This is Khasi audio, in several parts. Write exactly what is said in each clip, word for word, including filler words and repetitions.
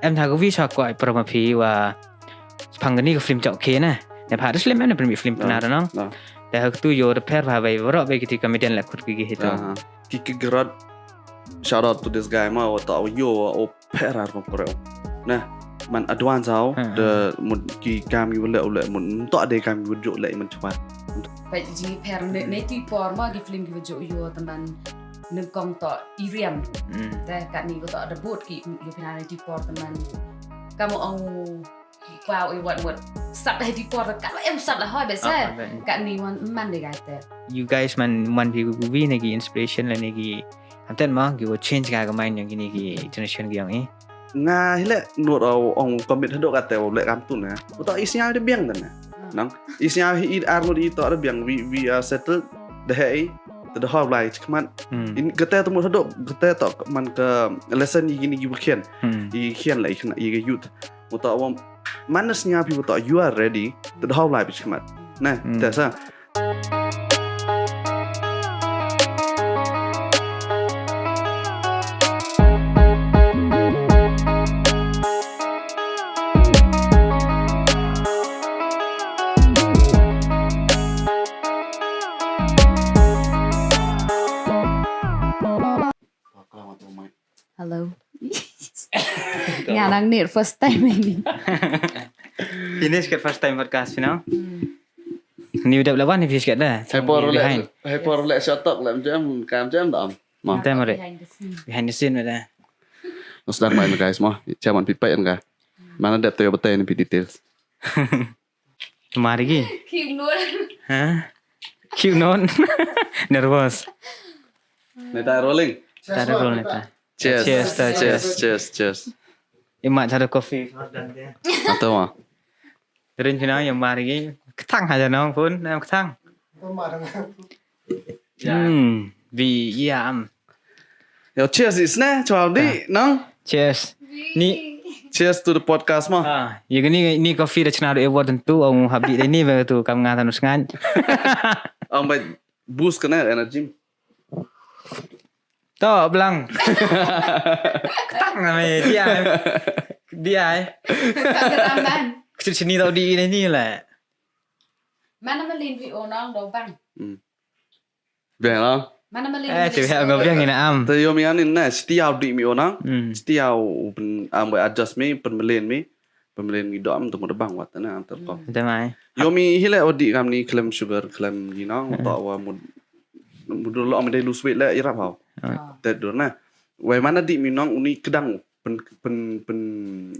em tha ka wi sha kwah para ma phi wa pang kani ka film chok ke na. Ne pha da slem em na pynmih film pynah da nong. Te ha katu yo da pher pha bai baroh bai kiti comedian la khut ki ki hitu. Ki ki grot. Shout out to this guy ma wa ta yo wa o pher ar ko pro. Na man advance how the mut ki kam yu le le mut to de kam yu jo le man chwa. Bai ji pher ne ne ti por ma ki film ki jo yo teman nengkong to iriam. Te kani ko to da bot ki yo pina ne ti por teman. Kamu ong wow i wat mut sat da ti por ka em sat la ho be se. Kani wan man de gai te. You guys man man bi gu bi ne ki inspiration la ne ki anten ma ki wo change ka ka mind yang kini ki generation ki yang i. Nga hile nur au ong commit hadok kate wo le kam tu ne. Uta isi yang de biang dan ne. Nang isi yang hi ar nur i to de biang we we are settled de hei. Te da hau lai chikmat. In kate tu mut hadok kate to man ka lesson i kini ki bukhian. I khian la i khna i ga youth. Uta wo man na snya pi uta you are ready. Te da hau lai chikmat. Na te sa. Hello. Nga nang ni first time ini. Finish ke first time podcast, you know. Ni udah lawan ni finish ke dah. Hai por le, hai por le shot talk le jam kam jam dam. Ma. Behind the scene. Behind the scene dah. Nusdan mai guys ma. Chairman pipai ka. Mana dep tayo betai ni details. Mar gi. Cute not. Ha? Cute not. Nervous. Neta rolling. Tara roll neta. Cheers. Cheers, ta, cheers, cheers, cheers. Ima chara coffee. Atama. Rin pina yang mar gi. Ketang aja nong pun, nam ketang. Hmm, bi iya am. Yo, cheers isne, chwa di, nong. Cheers. Ni. Cheers to the podcast ma. Ah, ya gini ni coffee da chna do award tentu, ong habdi dai ni ba tu kam nga tanu sngan. Ong ba boost kana energy. To blang. Ketang na me dia. Dia. Kameraman. Kecil sini tau di ini ni lah. Mana melin wi onang do bang. Biang lah. Mana melin. Eh, tu biang ngau biang ina am. Te yo mi anin na setiau di mi onang. Setiau pen am adjust mi pen melin mi. Pen melin mi do am tu mo de bang wat na am terkom. Te mai. Yo mi hile odi kam ni klem sugar klem ginang to wa mud mudur lo am dai lose weight le irap hau. Te dur na. Wai mana di mi nong uni kedang pen pen pen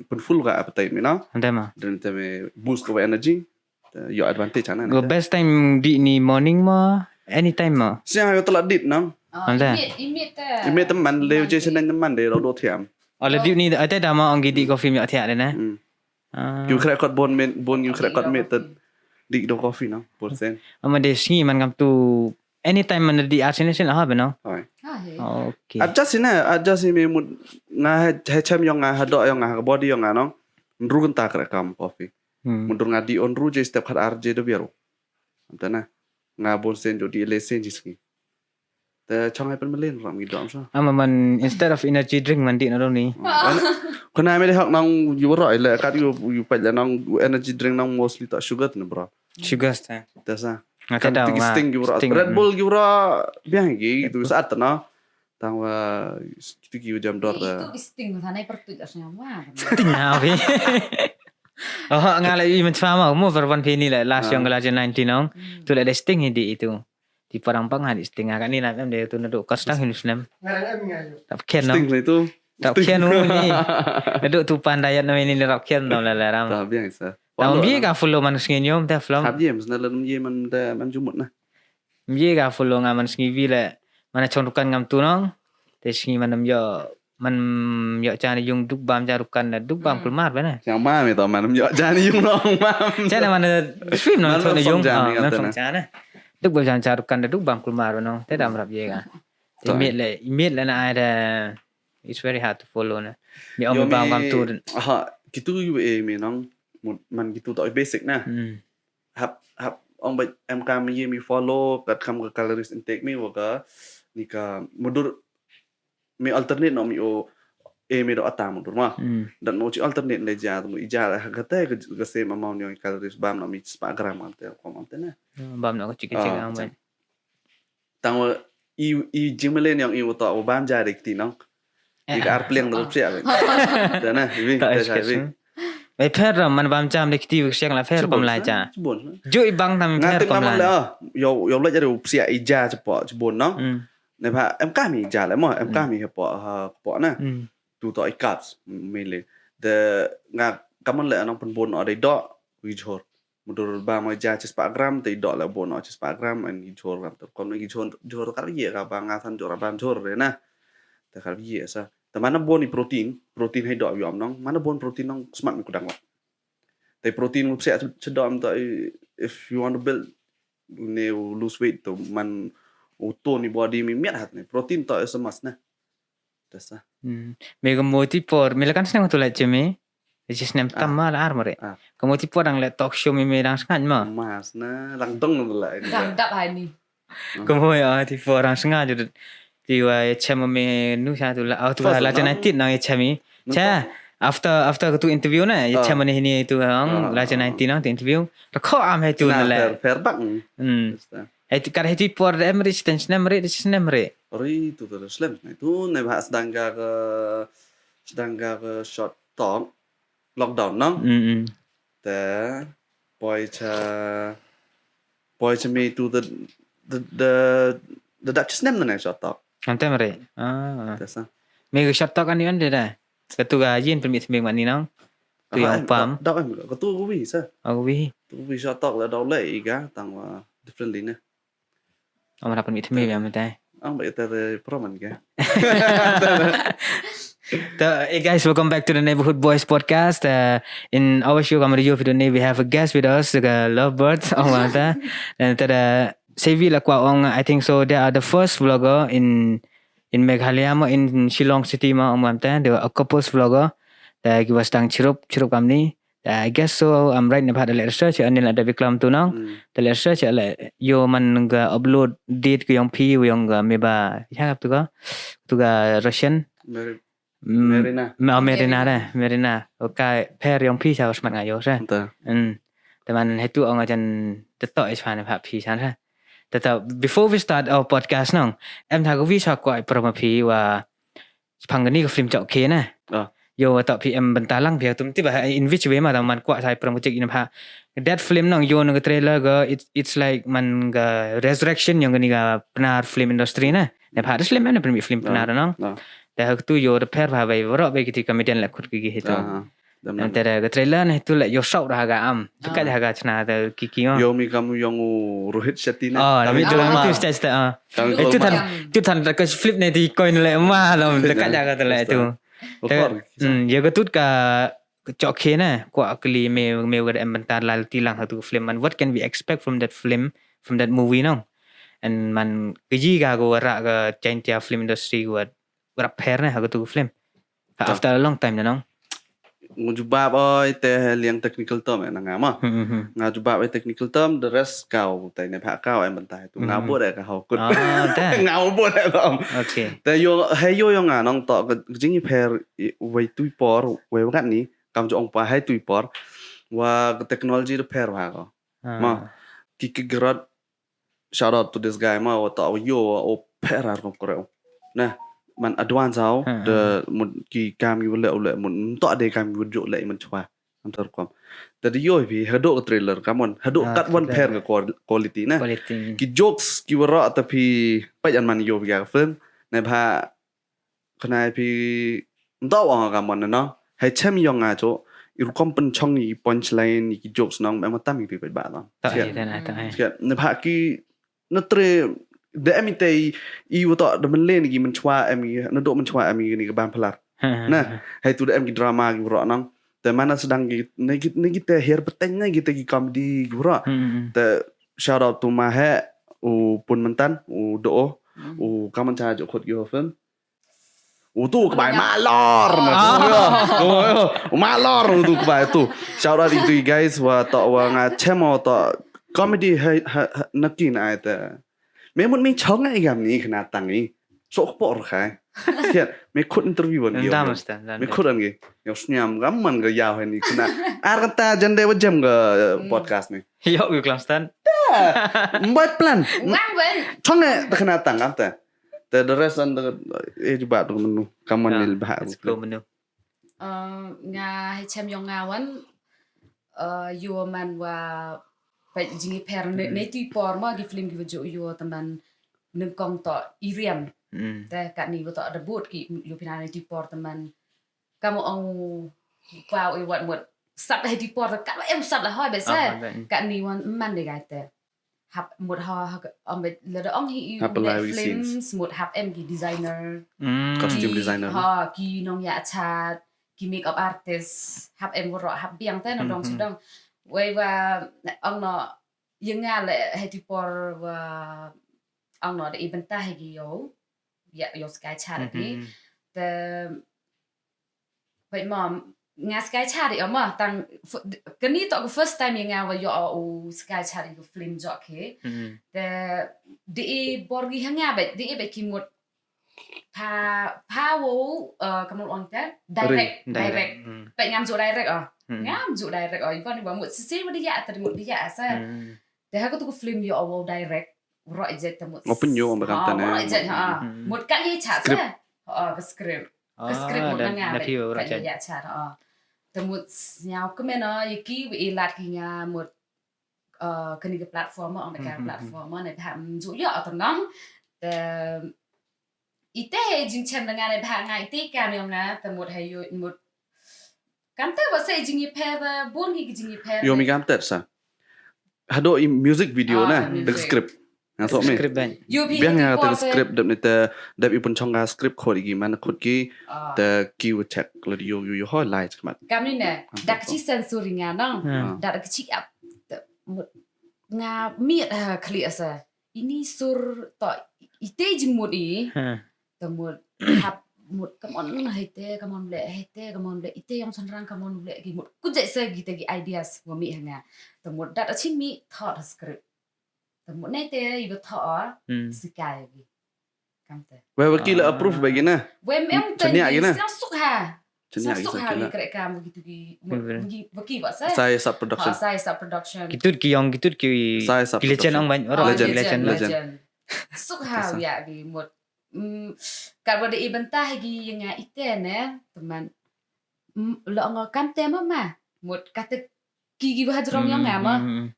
pen full ka appetite mi nong. Te ma. Dan te me boost ko energy. Your advantage ana. Go best time di ni morning mo, anytime mo. Siang yo telat dit nang. Anda. Imit te. Imit teman le je seneng teman de ro do thiam. Ole di ni ate dama ong di coffee mi thiak de na. You crack kot bon men bon you crack kot met di do coffee nang. Bon sen. Ama de sngi man kam tu anytime man di arsin sin ha beno. Okay. Adjust ina adjust ina mut nga ha chem yong nga ha do yong nga ha body yong nga nong. Nru kenta kra kam coffee. Mundur nga di on ru je step khat ar je de biaru. Amtana nga bon sen jo di le sen ji sngi. Te chong hai pen melen ram ngi dom sa. Ama man instead of energy drink man di na ni. Kuna me de hak nang yu ro ile kat yu yu pa le nang energy drink nang mostly ta sugar ne bro. Sugar ta. Te sa. Nga te dau nga sting yu ro. Red Bull yu ro biang gi tu saat na. Tang wa kitu ki jam dor da. Itu sting sana pertu jas nyawa. Sting na wi. Oh nga la i men sama mo verban pini la last yang la nineteen nong. Tu la sting di itu. Di parang pang ha di sting ka ni la em de tu na do kos tang hinus nem. Ngarang em ngayo. Tap ken no. Sting itu. Tap ken no ni. Na do tu pandayat na ini rap ken no la la ram. Tap yang isa. Tang bi ka follow man sngin yom ta flom. Tap yem sna la dum yem man da man jumut na. Mye ka follow nga man sngi wi le man chong dukan ngam tu nong. Te sngi man nam yo man yo cha ni yung duk bam cha dukan da duk bam kulmar bana. Yang ma mi to man nam yo cha ni yung nong mam. Cha na man stream nong to ni yung man fong cha na. Duk bam cha cha dukan da duk bam kulmar bana. Te dam rap ye ka. Te mit le mit le na ai da. It's very hard to follow na. Mi om bam kam tu. Aha, kitu yu e mi nong. Man kitu to basic na. Hap hap ong ba em kam ye mi follow kat kam ka calories intake mi wa ka ni ka mudur mi alternate no mi o E me do ata mo dur ma. Hmm. Dan no chi alternate ne ja mo ija ha kata ka, ka same amount yong calories bam no mi spah gram am te ko am te na. Bam no ka chik chik Ah, am. Chang. Tang wa i, i jingmalen yong i wa to wa bam ja de kti nong. I ka ar pliang da psiak. Da na, i wi, Ta da is sa kes, wi. Hmm. Bai pher ram man bam jam de kti wi siang la pher pom la ja. Chibon. Ju i bang tam Nga pher tim pom ma la. Le, oh, yo, yo la ja de psiak i ja chapo, chibon nong. Hmm. Ne ba, em ka mi ja le mo, em ka Hmm. mi hapo, ha, hapo na. Hmm. Tu to i cups, mainly. De nga kaman le anong pun bon o de do, wi jhor. Mudur ba mo ja chi spah gram, te i do le bon o chi spah gram, and i jhor gram. Te kom i jhor, jhor kar ye ka ba nga san jhor ba jhor re na. Te kar ye sa. Te mana bon i protein, protein hai do yom nong, mana bon protein nong smat mi kudang wa. Te protein mo psiak chedom to i, if you want to build, ne u lose weight to man u tone i body mi miat hat ne. Protein to is a must ne. That's a. Hmm. Me ka mo ti por, me la kan snem tu la chemi. Chi snem Ah. tam ma la ar mare. Ah. Ka mo ti por dang le talk show me me dang sngat ma. Mas na, dang dong na la ini. Dang dap hani. Ka mo ya ti por dang sngat ju. Ti wa ya chem me nu sa tu la, ah, tu First la na? Chena tit nang ya chemi. Nang Cha, to? After, after ka tu interview na, ya Ah. chem ne hini tu ang, Ah. La Chena tit nang tu interview. Ra kho am hai tu Chena na le. Fair, fair bak. Hmm. Just, ah. Hai ti kar hai ti por de em ri sten snem ri, de snem ri. Ri tu tu snem. Hai tu ne ba sdang ka, ka, sdang ka, ka short talk. Lockdown, no? Mm, mm. Te, poi cha, poi cha me tu de, de, de, de dak snem na ne short talk. Am te mare. Ah. Te sa. Me ka short talk ani an de da. Ka tu ga yin permit me mani nang. Tu Ah, yang em, pam. Da, da, em, ka tu wi sa. Ah, wi. Tu wi short talk la da le i ga tang wa differently ne. Am hap permit me ya mate. Ang ba ita de proman ke. So, hey guys, welcome back to the Neighborhood Boys podcast. Uh, in our show, Comedy Youth, today we have a guest with us, the Lovebird. Oh, mata. And tada, Sevi la kwa ong, I think so, they are the first vlogger in, in Meghalaya ma, in Shillong City ma, ong mata. They were a couples vlogger. They give us tang chirup, chirup kamni. Uh, I guess so, I'm right, ne pha da leh research, ani la da biklam tu nang. Hmm. Da leh research, la yo man ga upload date ka yong phi, yong ga me ba, ya tu ka, tu ka Russian. Mari-, Mm, Marina. Ma-, oh, Marina Marina. Da, Marina. Okay, pher yong phi sa smat nga yo sa. Ta. Hmm. Te man hetu ong ajan teto is fan pha phi san sa. Teto, before we start our podcast nang, em tha ka wi sa kwa promo phi wa Pang ni ka film chok ke na. Ah. Yo, wa to phi em bynta lang phi, tum ti ba in which way ma da man kwah sai pram chik in pha. That film nang yo na ka trailer ga, it's, it's like man ga resurrection yong ni ka Pnar film industry na. Ne pha, this film na pynmih film Pnar nang. Ah. Da ha tu yo da pher pha bai, waro bai kiti comedian la khut ki ki hitu. Ah. Dam Em, dam. Te da ka trailer na tu la yo shout ra ga am. Dekat Ah. ha ga chna da ki ki ma. Yo mi kam yong u Rohit Shetty na. Oh, Kami Rohit drama. Shetty tu stage ta, ah. Kami Eh, tu drama. Than, tu than da ka flip ne di coin le ma lam Flip dekat na. Ha ga tu le Basta. tu. Te, Record. Hmm, ya ka tut ka, ka chok khe na, kwah kli me, me wa em bynta la ti lang ha tu film man. What can we expect from that film, from that movie nang? And man, ka ji ka ko ra ka Jaintia film industry wa, wa pher na ha ka tu film. Ka Tang. After a long time na nang. Ngu jubab oi te liang technical term eh na nga ma. Hmm, hmm, hmm. Nga jubab oi technical term, the rest kau tai ne pha kau em bynta tu. Nga Hmm. bud eh ka hau kut. Ah, ta. Nga bud eh bam. Okay. Te yo, he yo yo nga nang to ka jing i pher i, wei tui por, wei wakat ni, kam jo ong pa he tui por. Wa ka technology da pher wa ko. Ah. Ma, ki ki grot, shout out to this guy ma, wa ta wa yo, wa o pher ar kom kore. Nah, man advance hau, Hmm, de hmm. mut ki kam ki wale wale, mut nto de kam ki wujud le man chwa. Antar kom. Te di yo phi, hado ka trailer, come on, hado Ah, kat wan trailer. Pher ka qual-, quality na. Quality. Ki jokes, ki wara ta phi, pa jan man yo phi ka film, ne ba, kena phi, nto wa nga come on na, no? Hai chem yong nga cho, i rukom pen chong i punchline, i ki jokes nong, em tam i phi pa ba ta. Ta Siap. Ai, ta na, ta ai. Siap. Ne ba ki, na tre, de em i te i, i wa to, de men le ni ki men chwa em i, na do men chwa em i ni ka ban phalar. Ha, ha, Na, ha. Hai tu de em ki drama ki wara nang. Te mana sedang ki, ne ki, ne ki te her peteng ne ki te ki comedy ki wara. Hmm, hmm, hmm. Te shout out to ma he, u pun mentan, u do, Hmm. u kaman cha jo khot ki ho film. U tu ka bai malor na tu. Ah. Yo, yo, yo. U malor u tu ka bai tu. Shout out to you guys, wa to wa nga chem wa to comedy hai, hai, hai, na ki na ai te. Me mut mi chong ai gam ni kena tang ni. So por khai. Thied, me khut interview wan ki. Ym dam sta, ym dam. Me khut wan ki. Yow sniam kam man ka yaw hani kena. Ar kata jan de wa jem ka podcast ni. Yow, yow klam stan. Mbat plan. Wang wen. Chong eh, ta kena tang kam ta. Te the rest and the, eh, juba tu menu. Kam man nil bah. Let's go menu. Uh, nga hi chem yong nga wan, uh, yow man wa peit jingïapher ne, ne ti por ma ki film ki wa ju yow teman nyngkong to iriam. Te katni wa to da bud ki yow pina ne ti por teman. Kam ong pa u wat mut sat hi ti por te kam em sat la hoi besa. Katni wan man de gai te. Hap mut ha, ha, ong bet lada ong hi i hap u leh films, mut hap em ki designer. Costume designer. Ha, ki nongïaid chat, ki makeup artist, hap em waroh, hap biang te na dong sudong. Wei wa ong no, ïa nga leh hi ti por wa ong no da i bynta hi ki yow, ïa, yow skai chat ki. Te Wait, mom, nga skai chari, oh, ma, tang, kani to first time ïa nga wa yow u skai chari ku film jok ke. Te, di i bor gi hanga, bet, di i bet ki mut pa, pa wo, uh, kamu ong te, direct, direct. Bet ngam ju direct, oh. Ngam ju direct, oh, iban iban mut sisi mut dia, tadi mut dia, asa. Te ha ku tu ku film yow wo direct, ro jet te mut. Open yo, ong ba kam tane. Ro jet, ha. Mut ka ye chat, script. Ha, ka script. Ka script mut na nga, na phi wa ïa chat, ah. Te mut sñiaw kmen, ah, ïa ki wa i lad ki nga mut, ah, kani ka platform, ah, na ka platform, ah, ne bha mju ïa, ah, tang nang. Te ite he jingchem na nga ne bha nga ite ka ne nga, te mut he yu mut. Kam te wa se jingïapher, ah, bun ki jingïapher. Yo mi kam te sa. Haduh i music video na, da script. Nga thoh me. Script ban. Biang nga te script dep ni te, dep i pun chong nga script khot i ki man khot ki, te ki wa check la di yo, yo, yo, ho lai chakmat. Kam ni ne, da ka chi sensory nga nang, da ka chi ap, nga miet ha khli asa. Ini sur to, ite jingmut i, te mut hap mut, come on, hei te, come on, le, hei te, come on, le, ite yong sanrang, come on, le, ki mut, ku jai se ki te ki ideas, wa mi hanga. Te mut, dat achin mi, thought script. Te mut ne te, i ba thought, sikai ki. Kam te. Wei, wei ki la approve ba ki na. Wei, em te, suk ha. Suk ha, ki kre kam, wei ki tu ki, wei ki, wei ki, wa sa. Sai sub production. Sai sub production. Ki tut ki yong, ki tut ki, ki le chen ong ban, ora legend, legend. Suk ha, ya, ki mut. Mm, ka ba da i bynta hi ki ïa nga ite ne, teman. Mm, lo nga kam te ma ma. Mut kata ki ki ba hajrong ïa nga ma.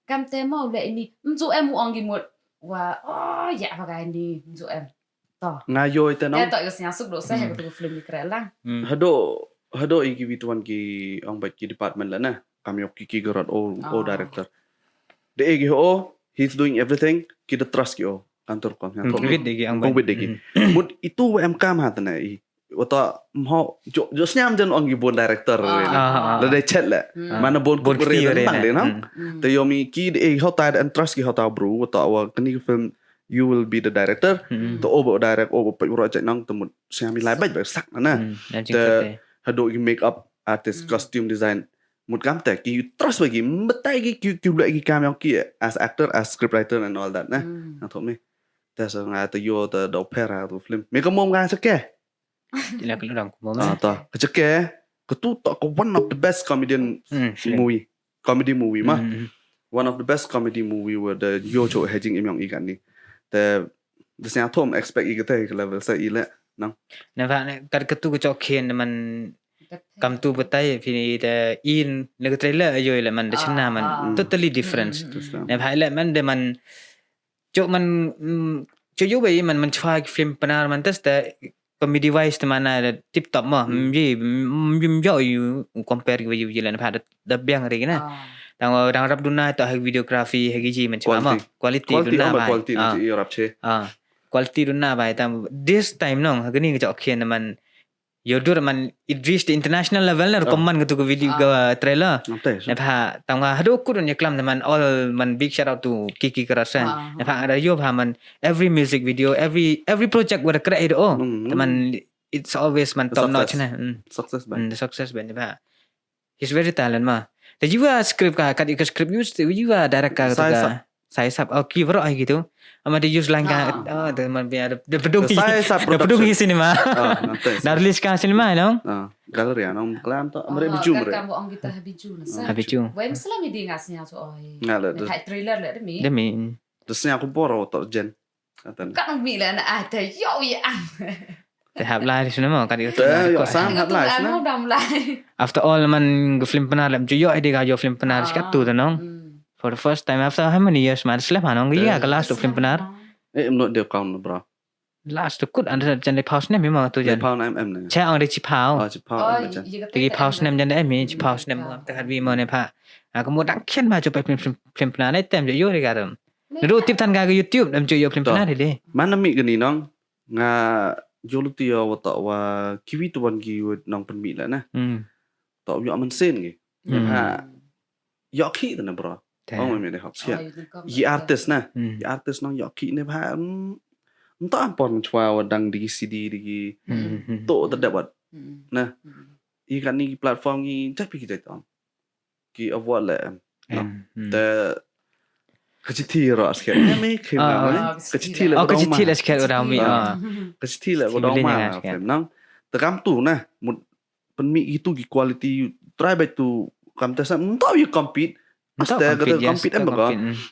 Kam te ma u le ini. Mju em u ong ki mut. Wa, oh, ya ba ga ini. Mju em. To. Nga yo ite nong. To ïa sñiaw suk do sa ha ka tu film ni kre lang. Hado, hado i ki wituan ki ong ba ki department la na. Kam yok ki ki garot o, o director. De e ki ho, he's doing everything, ki da trust ki o. Kantor kom, yang kom. Wit de ki ang ban. Wit de ki. Mut itu wa em kam ha tane i. Wata mho, jo, jo sñiam jan ong ki bun director. La de chet le. Mana bun bun kti re nang de nang. Te yo mi ki de e ho ta da trust ki ho ta bru, wata wa kani film you will be the director. Te o ba direct, o ba pek ro chet nang, te mut sñiam i lai bai bai sak na. Te hado ki make up artist, costume design. Mut kam te ki trust ba ki, mbatai ki, ki, ki blek ki kam yong ki as actor, as scriptwriter and all that na. Nga thoh me. Te sa nga te yo te do pher ha tu film. Me ka mom nga chake. Ila ka lu dang ka mom. Ah, ta. Ka chake. Ka tu ta ka one of the best comedian movie. Comedy movie ma. One of the best comedy movie wa da yo cho hejing im yong i kan ni. Te da sñiaw thom expect i ka te ka level sa i le nang. Na ba ne ka tu ka chok khen man Kam tu batai phi da in le ka trailer ayo le man da chna man totally different. Ne bha le man da man chok man chok yo bai man man chwa ki film Pnar man tas da comedy wise te mana da tip top ma mji mji mjo yu compare ki yu le bha da biang ri na. Tang dang rap duna to ha videography ha ki ji man chwa ma quality duna bai. Quality duna bai tam this time nong ha ni ka chok khen man Yodur man it reached the international level na rukom man katu ka video ka trailer. Ne bha tang ha hadu kudun ya klam man all man big shout out to Kiki Karasan. Ne bha ada yo bha man every music video every every project wada kra ido oh. Man it's always man top notch na. Success ban. Success ban ne bha. He's very talent ma. Te jiwa script ka kat ka script use jiwa direct ka. Sai Sai sap, oh, ki bro ai gitu. Ama de use lang ka, oh, de man bia de bedung. Sai sap de bedung hi cinema. Dah release ka cinema, no? Gallery, no? Klam to, amre biju mre. Kam ong kita habiju na sa. Habiju. Wem selam di ngas nya so oi. Ngala de. Hai trailer le demi. Demi. Terus nya aku boro to jen. Kata ni. Kan ong mi le na ai te yo ya. Te hap lai di cinema ka di. Te yo sam hap lai cinema. Dam lai. After all man ga film Pnar lem ju yo ide ga yo film Pnar skat tu te nong. For the first time after how many years man slem ha nong ga ka last film Pnar. Eh, em not de count bro. Last tu kut anda jan de pause ne mi ma tu jan. Pause em em ne. Cha ong de chi pau. Ah, chi pau em jan. Te pause ne jan de em mi chi pause ne ma te hat bi ma ne pha. Aku mo dang khen ma ju pe film film Pnar ne tem ju yo de ga dam. Ru tip tan ga YouTube em ju yo film Pnar de. Mana mi gani nong. Nga jolo ti yo wa to wa kiwi tu wan gi wa nong pen mi la na. To yo man sen gi. Ha. Yo ki tu na bro. Ong me de hok sia. Yi artist na. Yi artist nong yo ki ne ba. Nta ampon chwa wa dang di C D di gi. To ta dep wat. Na. Yi kan ni platform gi jai pi ki jai tong. Ki award le em. Te ka chithi ro sket ne me ki ma ka chithi le ka chithi le sket ro mi. Ka chithi le ko dong ma film nang. Te kam tu na mut pen mi itu ki quality try back to kam te sa mut yu compete. Mut yu compete em ba ko.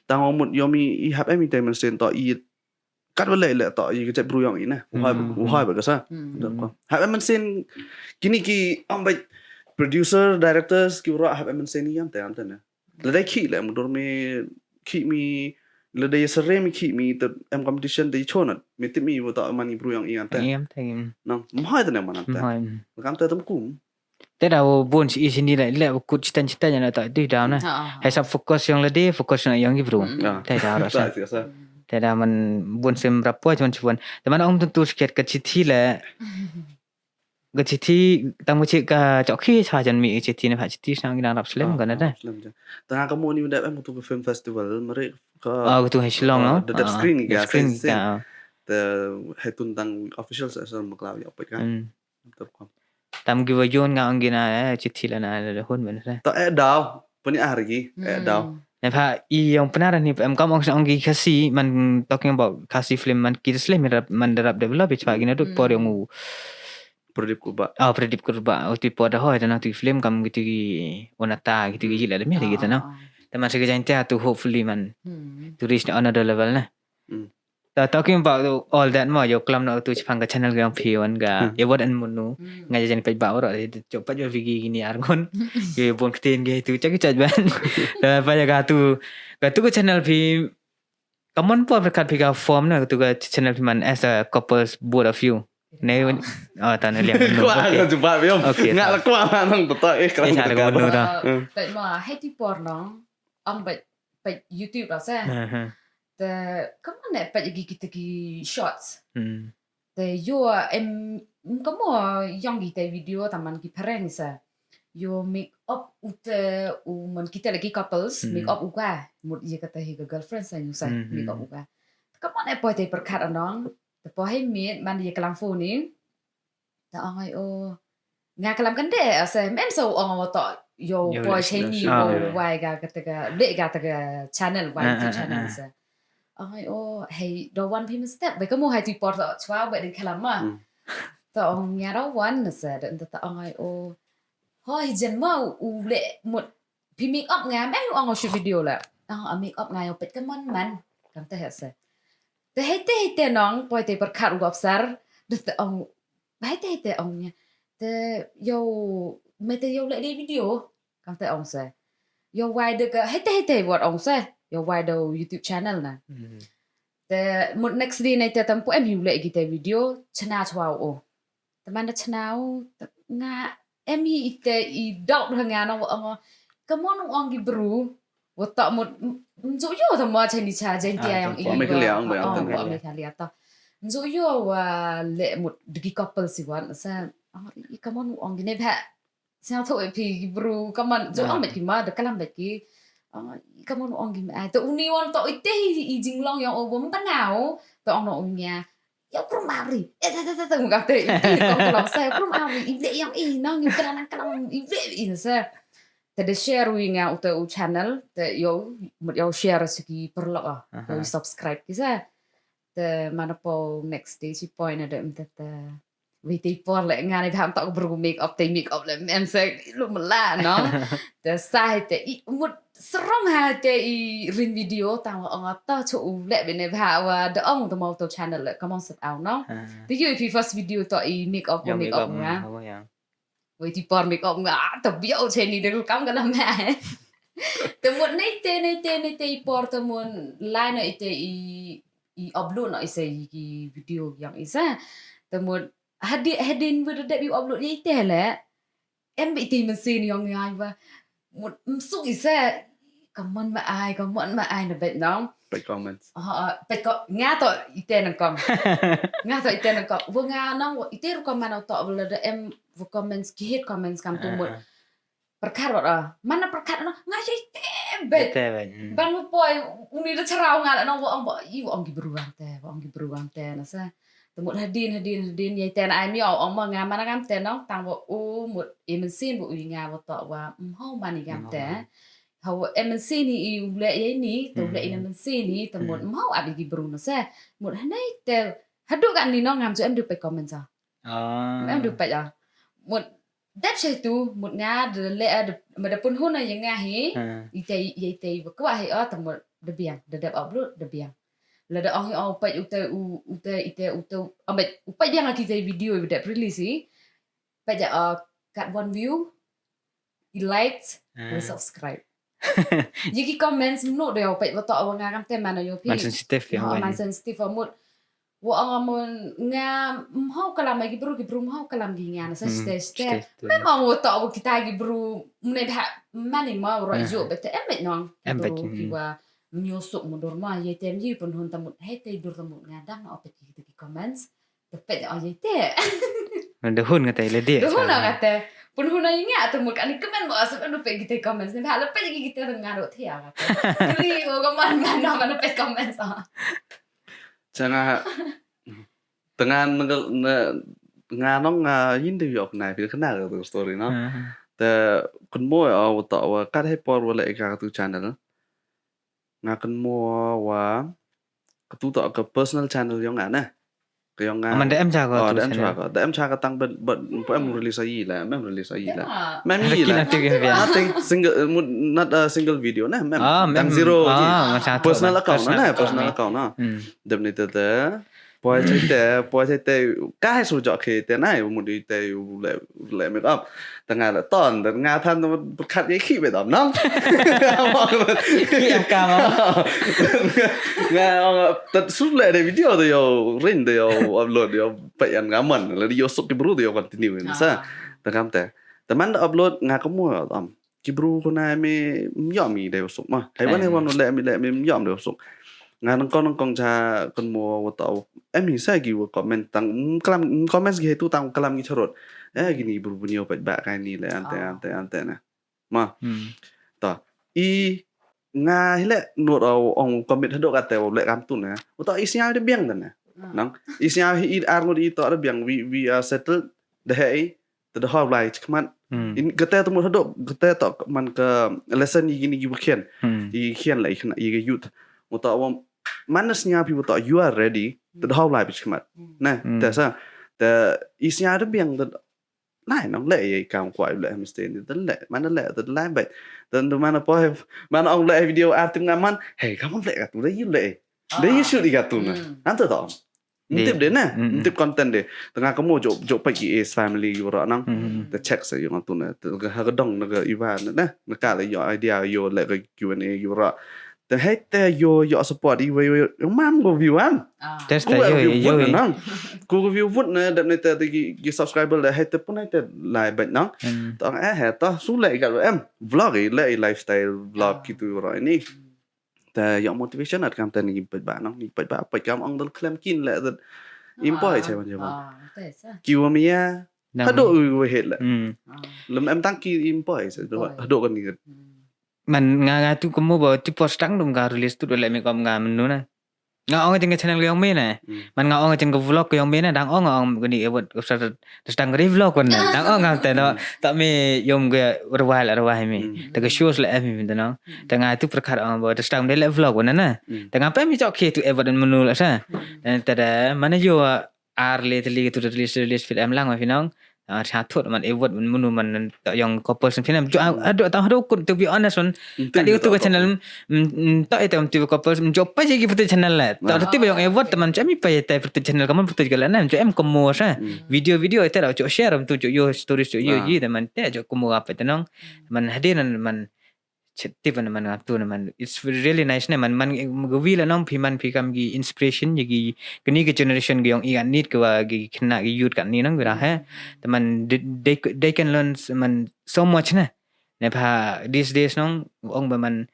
Tang mut yo mi i hap em i te men sen to i kat wa leh leh to i ka jait bru yong i ne. Uhai uhai ba ka sa. Hap em man sin kini ki ong ba producer directors ki ura hap em man sin i am te am te ne. Lada ki leh mudur me ki mi lada ya sare me ki mi te em competition te chonat me tip mi wa to man i bru yong i am te. Nang mhai te ne man am te. Kam te tam kum. Te da bun si i sini la le kut chitan chitan na ta di da na. Hai sa focus yong lade focus na yong i bru. Te da ra sa. Te da man bun sim rapo chon chibun. Te man ong tu sket ka chithi le. Ka chithi tam ka chi ka chok khi cha jan mi chithi na pha chithi sang ina rap slem ka na da. Ta ka mo ni da em tu ka film festival mare ka. Ah tu hai Shillong no. The screen ka screen ka. Te hai tun tang official sa sa maklau ya pek ka. Tam ki wa yon nga ong gina eh chithi la na la hun ben sa. To eh daw puni ar gi eh daw. Ne pha i yong Pnar ni em kam ong ong gi Khasi man talking about Khasi film man ki slem rap man darap develop ich pa gina duk por yong u. Pradip Kuba. Ah Pradip Kuba uti por da hoi da na tu film kam gitu gi onata gitu gi la le mi gitu na. Te man se ga jain te tu hopefully man to reach another level na. Ta talking about all that mo yo klam na tu chipang ka channel ga phi wan ga ye wat an munu nga jan paj ba ro jo paj ba vigi gini argon yo bon ktin ge tu chak chak ban ta pa ya ga tu ga tu ka channel phi ka mon po berkat phi ga form na tu ka channel phi man as a couples both of you ne oh ta ne liang munu. Kwa ka jubab yo nga la kwa ma nang to eh kram ka munu ta. Paj ma hai ti por nong ong paj paj YouTube ase. Te kamu ne paj gi kita ki shorts. Te yo em kamu yong kita video taman ki phareng sa. Yo make up ute u man kita lagi couples make up uga mut ye kata hi ka girlfriend sa nyu sa make up uga. Kamu ne poj te perkat anong te poj hai mit man ye kalam phone ni. Ta ong ai o nga kalam kan de ase mem so ong o to yo poj hai ni o wai ga kata ga le ga ta ga channel wai tu channel sa. Ai o hei do wan phi mestep ba kamu hai ti por to chwa ba ding kalam ma. To ong nya do wan na sa da ta ong ai o ho hi jen ma u le mut phi make up nga me ong o shoot video la. Ong a make up nga yo pet kaman man kam te ha sa. Te hei te hei te nong poi te perkat u gop sar de te ong hei te hei te ong nya te yo me te yo le de video. Kam te ong se yo wai de ka hei te hei te wat ong se yo wai de YouTube channel na. Te mut next day na te tam pu em hiu le gi te video chna chwa o. Te man da chna o nga em hi ite i dok da nga no ong ka mon ong gi bru. Wa ta mut nzu yo ta ma chen di cha jen ti ayong i me khalia ong ba ong me khalia ta nzu yo wa le mut digi couple si wan sa. I ka mon ong gi ne ba Sñiaw tho e phi ki bru ka man ju ong bet ki ma da kalam bet ki. Ka man ong ki ma to uni wan to ite i jinglong yong o bom ta ngau to ong no ong nia. Ya bru mari e ta ta ta ta ka te i ko kalam sa bru mari i le yong i nang i kalam kalam i le i sa. te da share wi nga u te u channel, te ïoh, mut ïoh share sha ki paralok, ah. Aha. Ïoh subscribe ki sa. Te mana pau next day shi poi na da em te te. Wi te por le nga ne bha em tok bru make up te make up le em se lu mala no. Te sa te i mut sarong ha te i ring video tang wa ong ta cho u le bene bha wa da ong te mau to channel le come on set out no. Ah. Te yu pi first video to i make up wa Ïa make up nga. Hmm, oh, ïa. Wei ti por make up nga, ah, ta biau che ni de kam kana ma. Te mut nei te, nei te, nei te i por te mut lai no ite i, i upload no ise i ki video yang isa. Te mut hadi, hadin bu de i upload ya ite le. Em bi te mensin yang ya ba. Mut msuk isa. Come on ma ai, come on ma ai na bet no. Peit comments. Ah, ah, peit ko, nga to ite nang kom. Nga to ite nang kom. Wa nga nang, wa ite ru kom mana to, wa la da em, wa comments, ki hate comments kam tu mut. Ah, ah. Perkat wat, ah. Mana perkat no, nga ite bet. Ite bet, hmm. Ban wa poi, uni da charau nga la nang, wa ong ba, i wa ong ki beruang te, wa ong ki beruang te, na sa. Te mut hadin, hadin, hadin, ya ite na ai mi ong ma nga mana kam te nang, tang wa u mut, i mensin bu u nga wa to wa, mhau mani kam te. Mhau mani. Hau em mensin hi i u leh ïa ini, te u leh ina mensin hi, te mut mhau abi ki bru na se. Mut hanai te, haduh kan ni nong ngam ju em du peit comment sa. Ah. Em du peit ah. Mut dep sha tu, mut nga de leh de, ma de pun hun na ïa nga hi, ite, ïa ite ba kwah hi oh, te mut de biang, de dep upload, de biang. La de ong hi oh, peit u te, u, u te, ite, u te, ambet, u peit biang ki te video, ba dep release hi. Peit ja, uh, kat one view, i likes, i subscribe. Ye ki comments mno de peit wa to wa nga kam te mana yo pi. Man sensitive ya. Ha, man sensitive mut. Wa ong amun nga mhau kalam ki bru, ki bru mhau kalam ki nga na sa ste ste. Memang wa to wa kita ki bru mne bha mani ma ro jo bet em bet nong. Em bet. Ki bru ki wa mnyo suk mudur ma ye tem yi pun hun tamut he te dur tamut nga dang na opet ki, ki comments. Te peit oh ye te. Ngan de hun kata le de. De hun kata. Pun hun ai nga te mut ani comment ba sa kan peit kita comments ne ba le peit kita dengan ro thia kata. Kli o ka man man no man peit comments ah. Changa tengan nga nong nga yin de yok na pi kana ka story no. Te kun mo o to wa kat he por wa le ka tu channel. Nga kynmaw wa katu to ka personal channel yong nga ne. Ka yong nga. Aman da em cha ko. Oh, da em cha ko. Da em cha ka tang but but em release ai la, em release ai la. Mem yi la. Nothing single, not a single video ne. Mem tang zero. Personal account ne, personal account na. Dem ni te te. Poi chai te, poi chai te, ka hai su jok ke te nai, mu di te u le, le make up. Te nga le ton, te nga than te berkat ye ki be dam nang. Ki am ka ma. Nga te su le de video de yo rin de yo upload yo pe yan nga man, le yo suk ki bru de yo continue sa. Te kam te. Te man de upload nga ka mu dam. Ki bru ko na me myom i dei usuk ma. Hai wan hai wan le me le me myom dei usuk. Nga nang kong nang kong cha kon mo wa tau. Em hi sa ki wa comment tang, mm, kalam, mm, comments ki hai tu tang kalam ki charot. Eh, gini bru bunyo pet ba kai ni le ante ante ante na. Ma. Ta. I nga hi le nur au ong comment hadok ate wa le kam tu na. Wa tau i sia de biang dan na. Nang i sia hi i ar ngut i to de biang we we are settled de hai. Te da hau lai chikmat. In kata tu mut hadok, kata to man ka lesson i gini gi bukhian. I khian la i khna i ga youth. Uta wa man na snya pi uta you are ready. Te da hau lai chikmat. Na, te sa. Te i snya da biang te lai nong le i kam kwai le mesti ni te le. Man le te lai bai. Te man po he man ong le video artim nga man. Hey, kamu le ka tu le you le. Dei ïa shoot ïa katun na. Ante to. Ntip de na. Ntip content de. Tengah kamu jok jok pa ki is family yu ra nang. Te check sa yu ngatun na. Te ha ka dong na ka iwa na. Na ka le yu idea yu le ka Q and A yu ra. Te hai te yu yu support iwa yu yu mam go view am. Test yu yu nang. Ku go view vote na dep ne te ki subscriber le hai te pun hai te lai bet nang. Tong eh hai to su le ka em vlog i le lifestyle vlog kitu ra ini. Te ïoh motivation at kam te ngi peit ba nang ngi peit ba peit kam ong dal klem kin le dat. Im poi che ban che ban. Ki wa mia. Hado u het le. Lem em tang ki im poi se do hado kan ni. Man nga nga tu kemo ba ti post tang dum ka release tu do le me kom nga menu na. Nga ong jing ka channel ka yong me ne. Man nga ong jing ka vlog ka yong me ne, dang ong, nga ong kani award ka sa, sa dang ri vlog wan ne. Dang ong nga te no. Ta me yom ka rwai la rwai me. Ta ka shows la em me te no. Ta nga tu perkara ong ba ta dang de la vlog wan ne. Ta nga pa me chok ke tu award menu la sa. Ta da mana yo ar le tali tu release, release film lang ma phi nong. Ah, cha thot man award man menu man ta yong couples phi nam. Jo ado ta hado kun, to be honest man. Ka di tu ka channel. Ta ite um tu couples jo pa je ki pati channel la. Ta tu yong award ta man cha mi pa ite pati channel ka man pati ka la nam jo em komo sa. Video, video ite da jo share um tu jo yo stories jo yo ji ta man te jo komo apa te nong. Man hadin man chet tip na man ngam tu na man. It's really nice ne man, man ga wi la nong phi man phi kam ki inspiration ya ki kani ki generation ki yong i kan nit ki wa ki khynnah ki youth kan ni nong wi ra he. Te man they, they, they can learn s- man so much ne. Ne pha these days nong ong ba man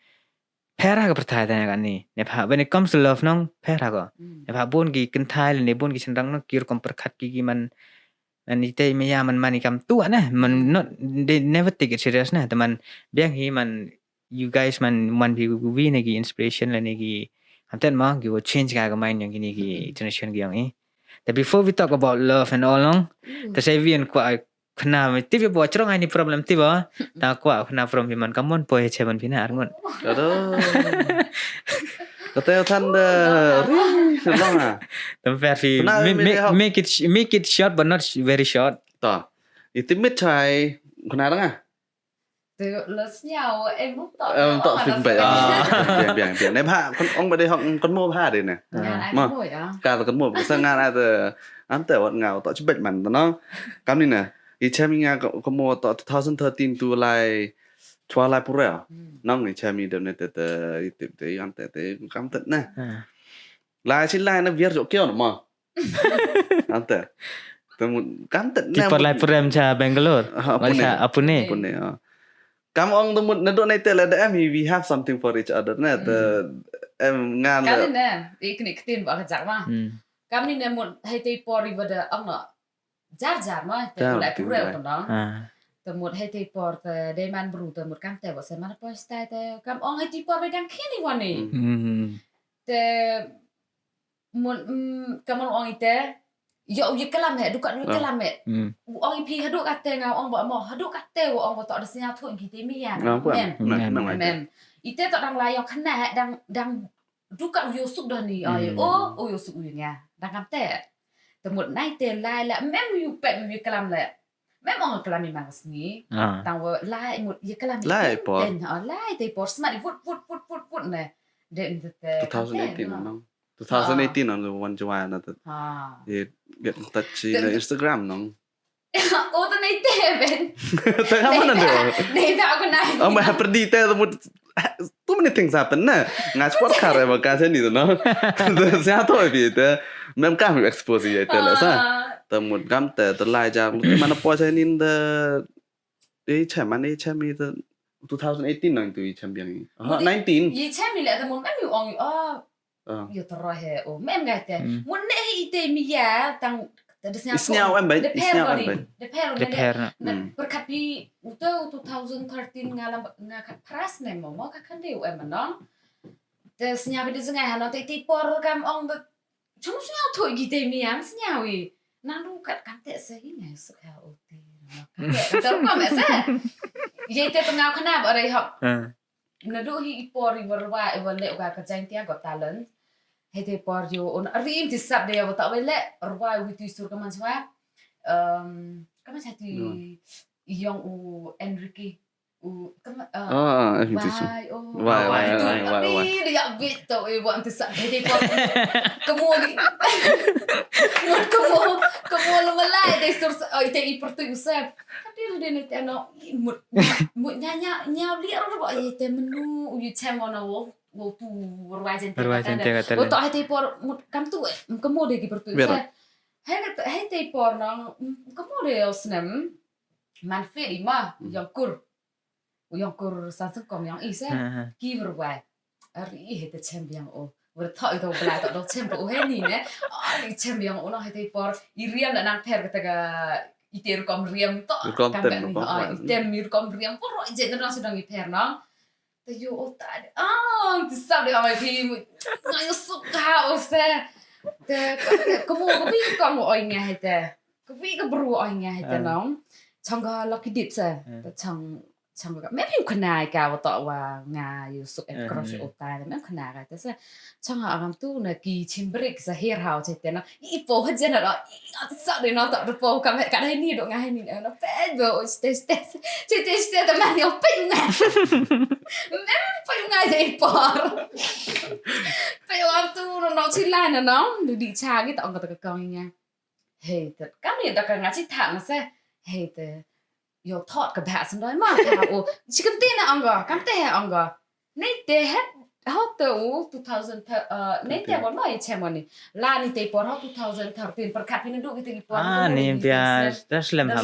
pher ha ka pyrthai ta kan ni. Ne pha when it comes to love nong pher ha ko. Ne pha bun ki kynthai ne bun ki chynrang nong ki rukom pyrkhat ki ki man Ani te me ya man man i kam tu na man not, they never take it serious na. Te man biang hi man, you guys man man bi wi ne ki inspiration la ne ki, am ten ma ki wo change ka ka mind yong kini ki generation ki yong i. Te before we talk about love and all long, te sai wi an kwa khna me ti bi bo chro ngai ni problem ti ba. Ta kwa khna from bi man ka mon poi che ban bi na ar ngon. Kado. Kata than da ri long ah. Tam fair fi make it, make it short but not very short. Ta. Iti mit chai khna ranga. Te la sñiaw em muk tok. Em tok fin bai. Biang biang biang. Ne bha kon ong ba de hok kon mo bha de ne. Ma. Ka kon mo sa nga na te am te wat nga tok chibet man no. Kam ni ne. I chem nga kon mo tok two thousand thirteen tu lai chwa lai pura. Nong i chem i dem ne te te i tip te i am te te kam te ne. Lai chi lai na viar jo kyo no ma. Ante. Te mut kam te ti ne par lai mut purem cha Bangalore. Ha, Wala Pune. Cha, ah, Pune. Pune, ah. Kam ong te mut na do nai te la da em we have something for each other ne te em ngan Kam la. Ni ne, ik ni ktin ba ka jak ma. Hmm. Kam ni ne mut hai te por i ba da ong no. Jar jar ma te Jar, lai purem purem. Ko no. Ah. Te mut hai te por te dei man bru te mut kam te ba se man po stai te kam ong hai te por ba dang kini wani. Hmm. Te Mun, mm, ka mun ong ite, yo, u ye kalam he, dukat u ye kalam he. U ong i phi haduk kate nga ong ba mo, haduk kate u ong ba tok da sñiaw thut ki te mi ya. Nga kuan. Mem. Mem. Mem. Ite tok dang la yong khana he, dang, dang dukat u yo suk dah ni, o, o, u yo suk u ye nga. Dang kam te. Te mut nai te lai la, mem u pet u ye kalam le. Mem ong kalam i mang sngi. Ah. Tang wa lai mut ye kalam i Lai ten, por. Ten, ha, lai te por smat i vut, vut, vut, vut, vut ne. De mut te two thousand eighteen kam te, no. Nong. Two thousand eighteen nong wan jwa na te. Ha. Ye get in touch Te na Instagram nong. Oh, te nei te ben. Te ka mana tu? Nei te aku nai. Ong ba perdi te mut too many things happen na. Nga sport kar ba ka seni tu no. Te sia to bi te. Mem kam expose ye te la sa. Ah. Te mut kam te te lai ja mana po seni te. Eh, chem, man, eh, chem i te two thousand eighteen nong tu i chem biang i. Ha, nineteen. Ye chem i le te mut mem u ong i. Ah. Ah. Yo tero he o mem ngai te. Hmm. Mut ne hi ite mi ya tang te de sñiaw. Sñiaw em bai, de per sñiaw em bai. De per De per na. Na, hmm. Perkat pi ute two thousand thirteen nga lam nga kat pras ne mo mo ka kan de u em nong. Te sñiaw bi de sñiaw ha no te ite por kam ong de. Chung sñiaw thoi gi te mi am sñiaw i. Nang du kat kan te se hi ngai suk ha o te. Kan te kan te kam se. Ye te tengah khana ba rei hok. Hmm. Naduh hi i por i wa rwai i wa leh wa ka Jaintia Got Talent. Hei te por yo un rim ti sap de ya wa ta wa leh rwai wi ti sur ka man chwa. Um, ka man cha ti yong u Enrique. U ka man, uh, ah, ah, Enrique. Wai, oh. Wai, wai, wai, wai, wai. Ri de ya bit to e wa ti sap hei te por. Ka mo ni. Mo ka mo, ka mo lo malai de sur sa, oh, ite i por tu sap. Ka ti de ne te no, mut, mut nya, nya, nya li ro ba ye te menu, u yu chem wa na wo. Wo tu rwai jen te Rwai jen te kata. Wo to hei te por mut kam tu, eh, kam mo de ki por tu. Vera. Hei te, hei te por nong, kam mo de o snem. Man fe di ma, yong kur. Yong kur san seng kong yong i se. Ha, ha. Ki rwai. Ari hei te chem biang o. Wer tho i to bla to do chem ko hei ni ne. Ari chem biang o no hei te por. I riam na nang per kata ka i te rukom riam to. Rukom tem, rukom riam. Por ro jen na nang sedang i per nong. Te ïoh utai. Ah, te sap de amai phi. Nga ïoh suk ha u se. Te ka mo ka bi ka mo oi nga hete. Ka bi ka bru oi nga hete nong. Chang ka lucky dip se. Te chang chang ka me phi khna ka wa to wa nga ïoh suk et cross utai me khna ka te se. Chang ha agam tu na ki chimbrik sa her hau che te na. I po ha jen ro. I sa de no to de po ka me ka dai ni do nga ni no pe do ste ste ste ste te man yo pe nga. Me pe nga de por. Pe yo am tu no no chi la na no. Du di cha gi to ka ka kong nga. Hey te ka mi da ka nga chi tha na se. Hey te yo thot ka ba san doi ma ka o. Chi kan te na ong ga kam te ong ga. Nei te het hau te u two thousand uh, nei te bon ma i che moni. La ni te por hau two thousand thirteen per kat pina du ki te ki por. Ah, ni bia das lem ha.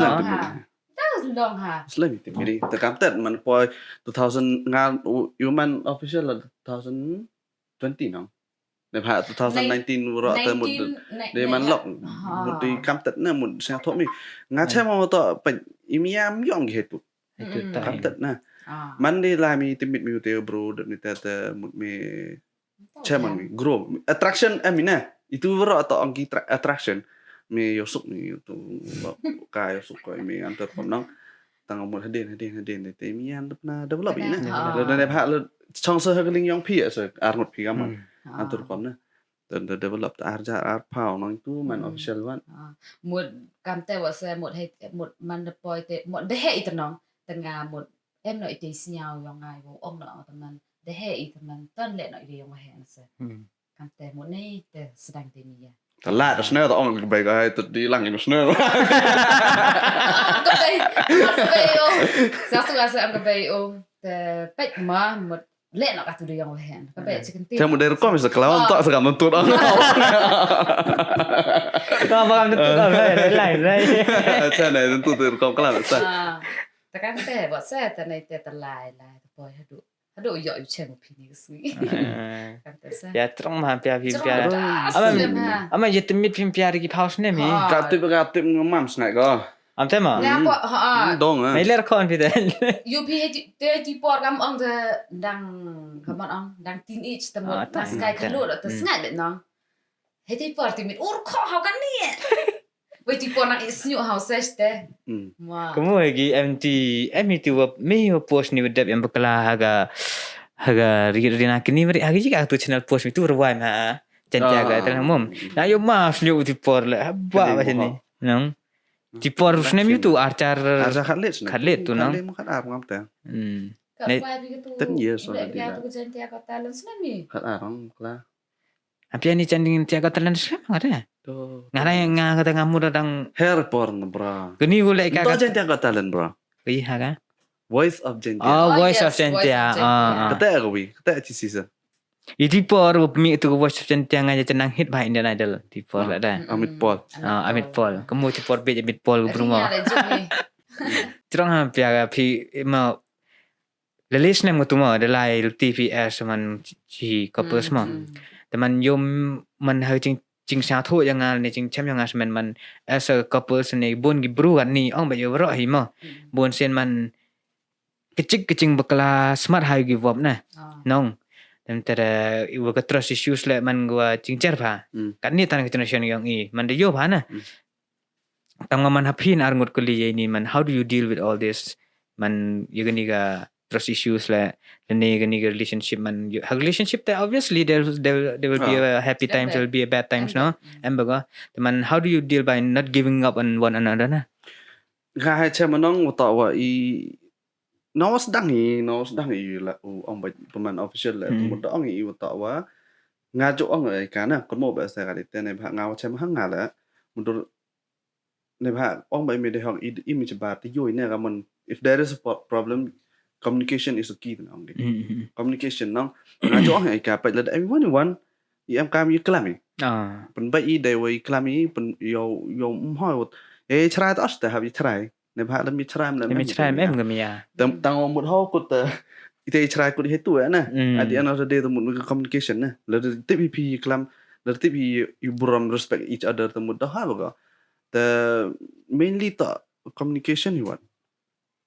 Das long ha. Slem ite miri te kam tet man poi two thousand nga u man official la two thousand twenty no. Ne pha two thousand nineteen ro te mut de man lok mut di kam tet na mut sia tho mi. Nga che mo to pa imiam yong gitu. Kam tet na. Man di la mi te mit mi te bro de mi te te mut mi chairman mi grow attraction em ina itu ro to ong ki attraction mi yosuk mi tu ka yosuk ko mi antar pom nong tang mo hadin hadin hadin te mi an na develop ina lo ne pha lo chong so ha ling yong phi so arngut phi gam antar pom na dan da develop ta arja ar pau nong itu man official wan. Mut kam te wa se mut he mut man de poi te mut de he ita nong tanga mut em no ite sniaw yong ai wo ong no ta man de he ita man tan le no ite yong he na se. Kam te mut nei te sedang te ni ya. Tala da sne ta ong ka bai ka hai tu di lang ino sne. Ka bai ka bai o. Sa su ga se ang ka bai o te pek ma mut le no ka tu di yong he. Ka bai chicken tin. Te mut dei rukom sa kelawan tak sa kam tu dong. Ka ba kam tu dong lai lai. Te nei tu tu rukom kelawan sa. Ta kan te ba se te nei te ta lai lai te poi hadu. Hadu yo yu cheng pini sui. Kan te sa. Ya trong ma pia pia. Ama ama ye te mit pia ri ki pau sne mi. Ka tip ka tip ngam snai ko. Am te ma. Ya po ha. Dong ah. Mai ler kon phi te. Yu phi te ti por kam ong te dang kam ong dang teenage te mo. Mas kai ka lu te sngai bet nong. He ti por ti mit ur ko ha kan ni. Wei ti por nang i snyu hau ses te. Kamu hagi em ti em itu wa me wa post ni wa dep yang bakla haga haga ri ri na kini meri hagi jika tu channel post itu ruwai ma. Jantia ga telah mum. Na yo ma snyu ti por le haba ba sini. Nang. Ti por snem itu archar archar khat let snem. Khat let tu nang. Khat let khat ar ngam te. Hmm. Ten years already. Khat ar ngam kla. Apia ni chan ding tia ka talent slam ngare. Ngare nga kata ngamu da dang. Her por na bra. Kini ule ka. Tua jan tia ka talent bra. Wi ha ka. Voice of Jaintia. Oh, Voice of Jaintia. Kata ka wi, kata chi season. Iti por mi tu Voice of Jaintia nga jan nang hit ba Indian Idol. Ti por la da. Amit Paul. Ah, Amit Paul. Kamu ti por be Amit Paul gubru mo. Terang ha pia ka phi ma Lele snem nga tu ma da lai T P S man chi couples ma. Te man yom man ha jing jing sa tho jong nga ne jing chem jong nga smen man as a couples ne bun ki bru kan ni ong ba yo ro hi ma. Bun sen man kechik keching bakla smart ha give up na. Nong. Tem tere iwa ka trust issues le man gwa jing cher pha. Kan ni tan ka generation yong i man da yo pha na. Tang man ha phin ar ngut kuli ye ni man how do you deal with all this man ye gani ka trust issues le le ne gani ka relationship man ha relationship te obviously there there there will be a happy times there will be a bad times no em ba ko te man how do you deal by not giving up on one another na nga ha che manong wa ta wa i no was dang i no was dang i la u ong ba man official le mut da ong i wa ta wa nga jo ong ai ka na ko mo ba sa ka te ne ba nga wa che ma nga le mudur ne ba ong ba i me de hong i i mi chaba ti yo ne ka mon if there is a problem communication is a key na ong communication no nga jo ong ai ka pa la da everyone one i am kam i klam i pen ba i de wa i klam i pen yo yo mhoi wat e chrai ta os ta ha i chrai ne ba la mi chrai la mi chrai em ga mi ya tang ong mut ho kut ta ite i chrai kut he tu na at the end of the day the mut communication na la tip i pi klam la tip i burom respect each other the mut da ha ba ga the mainly ta communication hi wat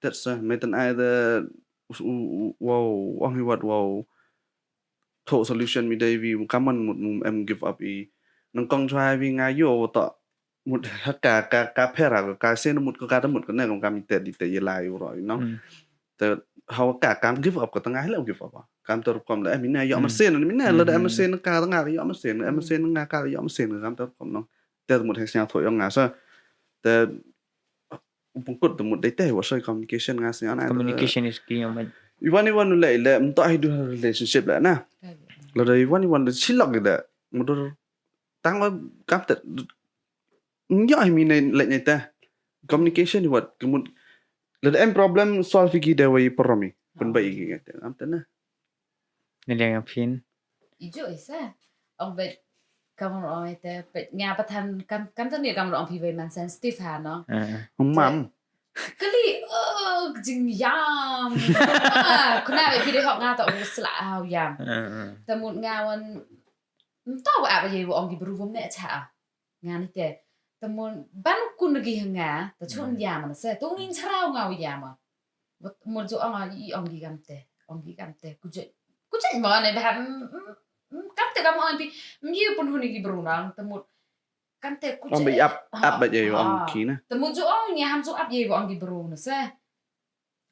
that's uh, me tan ai the u, u, wow, ong hi wat wow. Thoh solution mi dei wi, ka mon mut mum em give up i. Nang kong chwa wi nga yo wa ta. Mut ha ka, ka, ka pher ha ka, ka sen mut ka, ka ta mut ka ne, ka mi te di te ye lai u roi, no? Hmm. Te ha ka, kam give up ka ta nga le give up. Kam ta rukom le, em, ine, yo Hmm. masen, ine, le da em Hmm. masen ka, ta nga, yo masen, em Hmm. masen nga ka, yo masen, kam ta rukom, no? Te mut hek snya thoh yo nga sa. Te, u pungkut te mut dei te, wa sa communication nga snya na. Communication is key, yo, man. Iwan, iwan le, le, mto hi du relationship le, na. Kan. Le da iwan, iwan le, silok le, mudur, tang wa, kam te, nyo hi mi ne, le, ne te. Communication, what, ka mut, le da em problem, solve ki de wa i poromi. Pun ba i ki te, am te na. Ni liang yang phin. I ju i sa. Ong bet kam ong i te bet nga pathan kam kam tani kam ong phi wei man sensitive ha no. Ah. Mam. Kali, oh, jingyam. Ah, kuna bet phi de hok nga ta u sla au yam. Ah, ah. Ta mut nga wan. Mto wa ap ye wa ong ki bru bum ne cha. Nga ni te. Te mut ban kun gi nga, te chun Hmm. yam na se. Tung ning chra nga u yam. Mut, mut ju ong i ong gi kam te, ong gi kam te. Ku je, ku je mo ne ba, mm, mm, mm, kam te kam ong pi, mm, yu pun hun gi bru nang, te mut kam te ku je. Ong ba ap, ap ba je yu ong ki na. Te mut ju ong nya ham ju ap ye yu ong gi bru na se.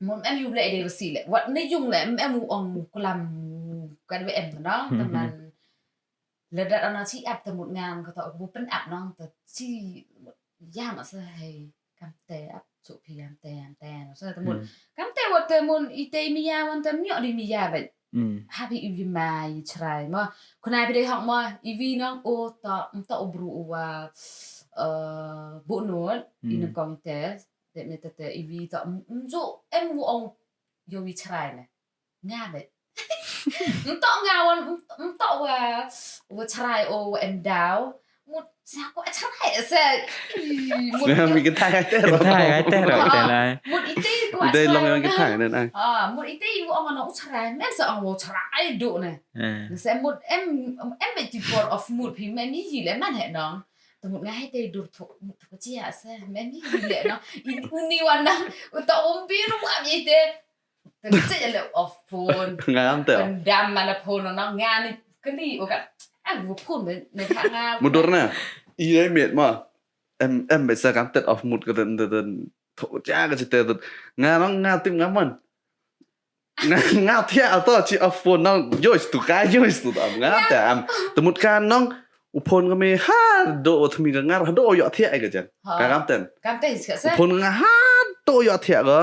Mut em yu le de si le. Wat ne yung le, em u ong mu klam mu, ka de em nang, te man. Lada ana chi ap te mut ngan ka ta bu pen ap nang te chi ya ma sa hei kam te ap chu pi yam te yam te no sa te mut Hmm. kam te wat te mut i te mi ya wan te mi di mi ya ba Hmm. ha bi i bi mai chrai ma kuna bi de hok ma i vi nang o ta ta u bru u wa eh bu no i Hmm. nang kong te te ne te te i vi ta m- m- ju em u ong yo wi chrai ne. Nga bet. Mtok nga wan mtok wa wa chrai o wa em daw. Mut sa ko chrai sa. Mut Nga mi kita ka te ro. Kita ka te ro te lai. Mut ite ko Ite long chrai yang na. Kita nen ai. Ah, mut ite yu ong na u chrai. Men sa ong wa chrai do ne. Eh. Sa mut em em bet ti por of mut pi men yi le man he nong. Te mut nga he te dur thok mut ko chia sa men yi le nong. In uni wan nang uta um bi ru am ite. Te cek le off phone. Ngam te. Pendam mana phone no ngan ni kali o ka. Ah, bu phone me me ka nga. Mudur na. Iya met ma. Em em be sa kam tet off mut ka ten ten. Tho cha ka cete ten. Nga no nga tim nga man. Nga nga tia ato chi off phone no. Yo stu ka yo stu am nga te am. Te mut ka nong. U phone ka me ha do o thmi ka ngar ha do o yo thia ai ka jan. Ha. Ka kam ten. Kam te his ka U se. Phone nga ha do yo thia ka.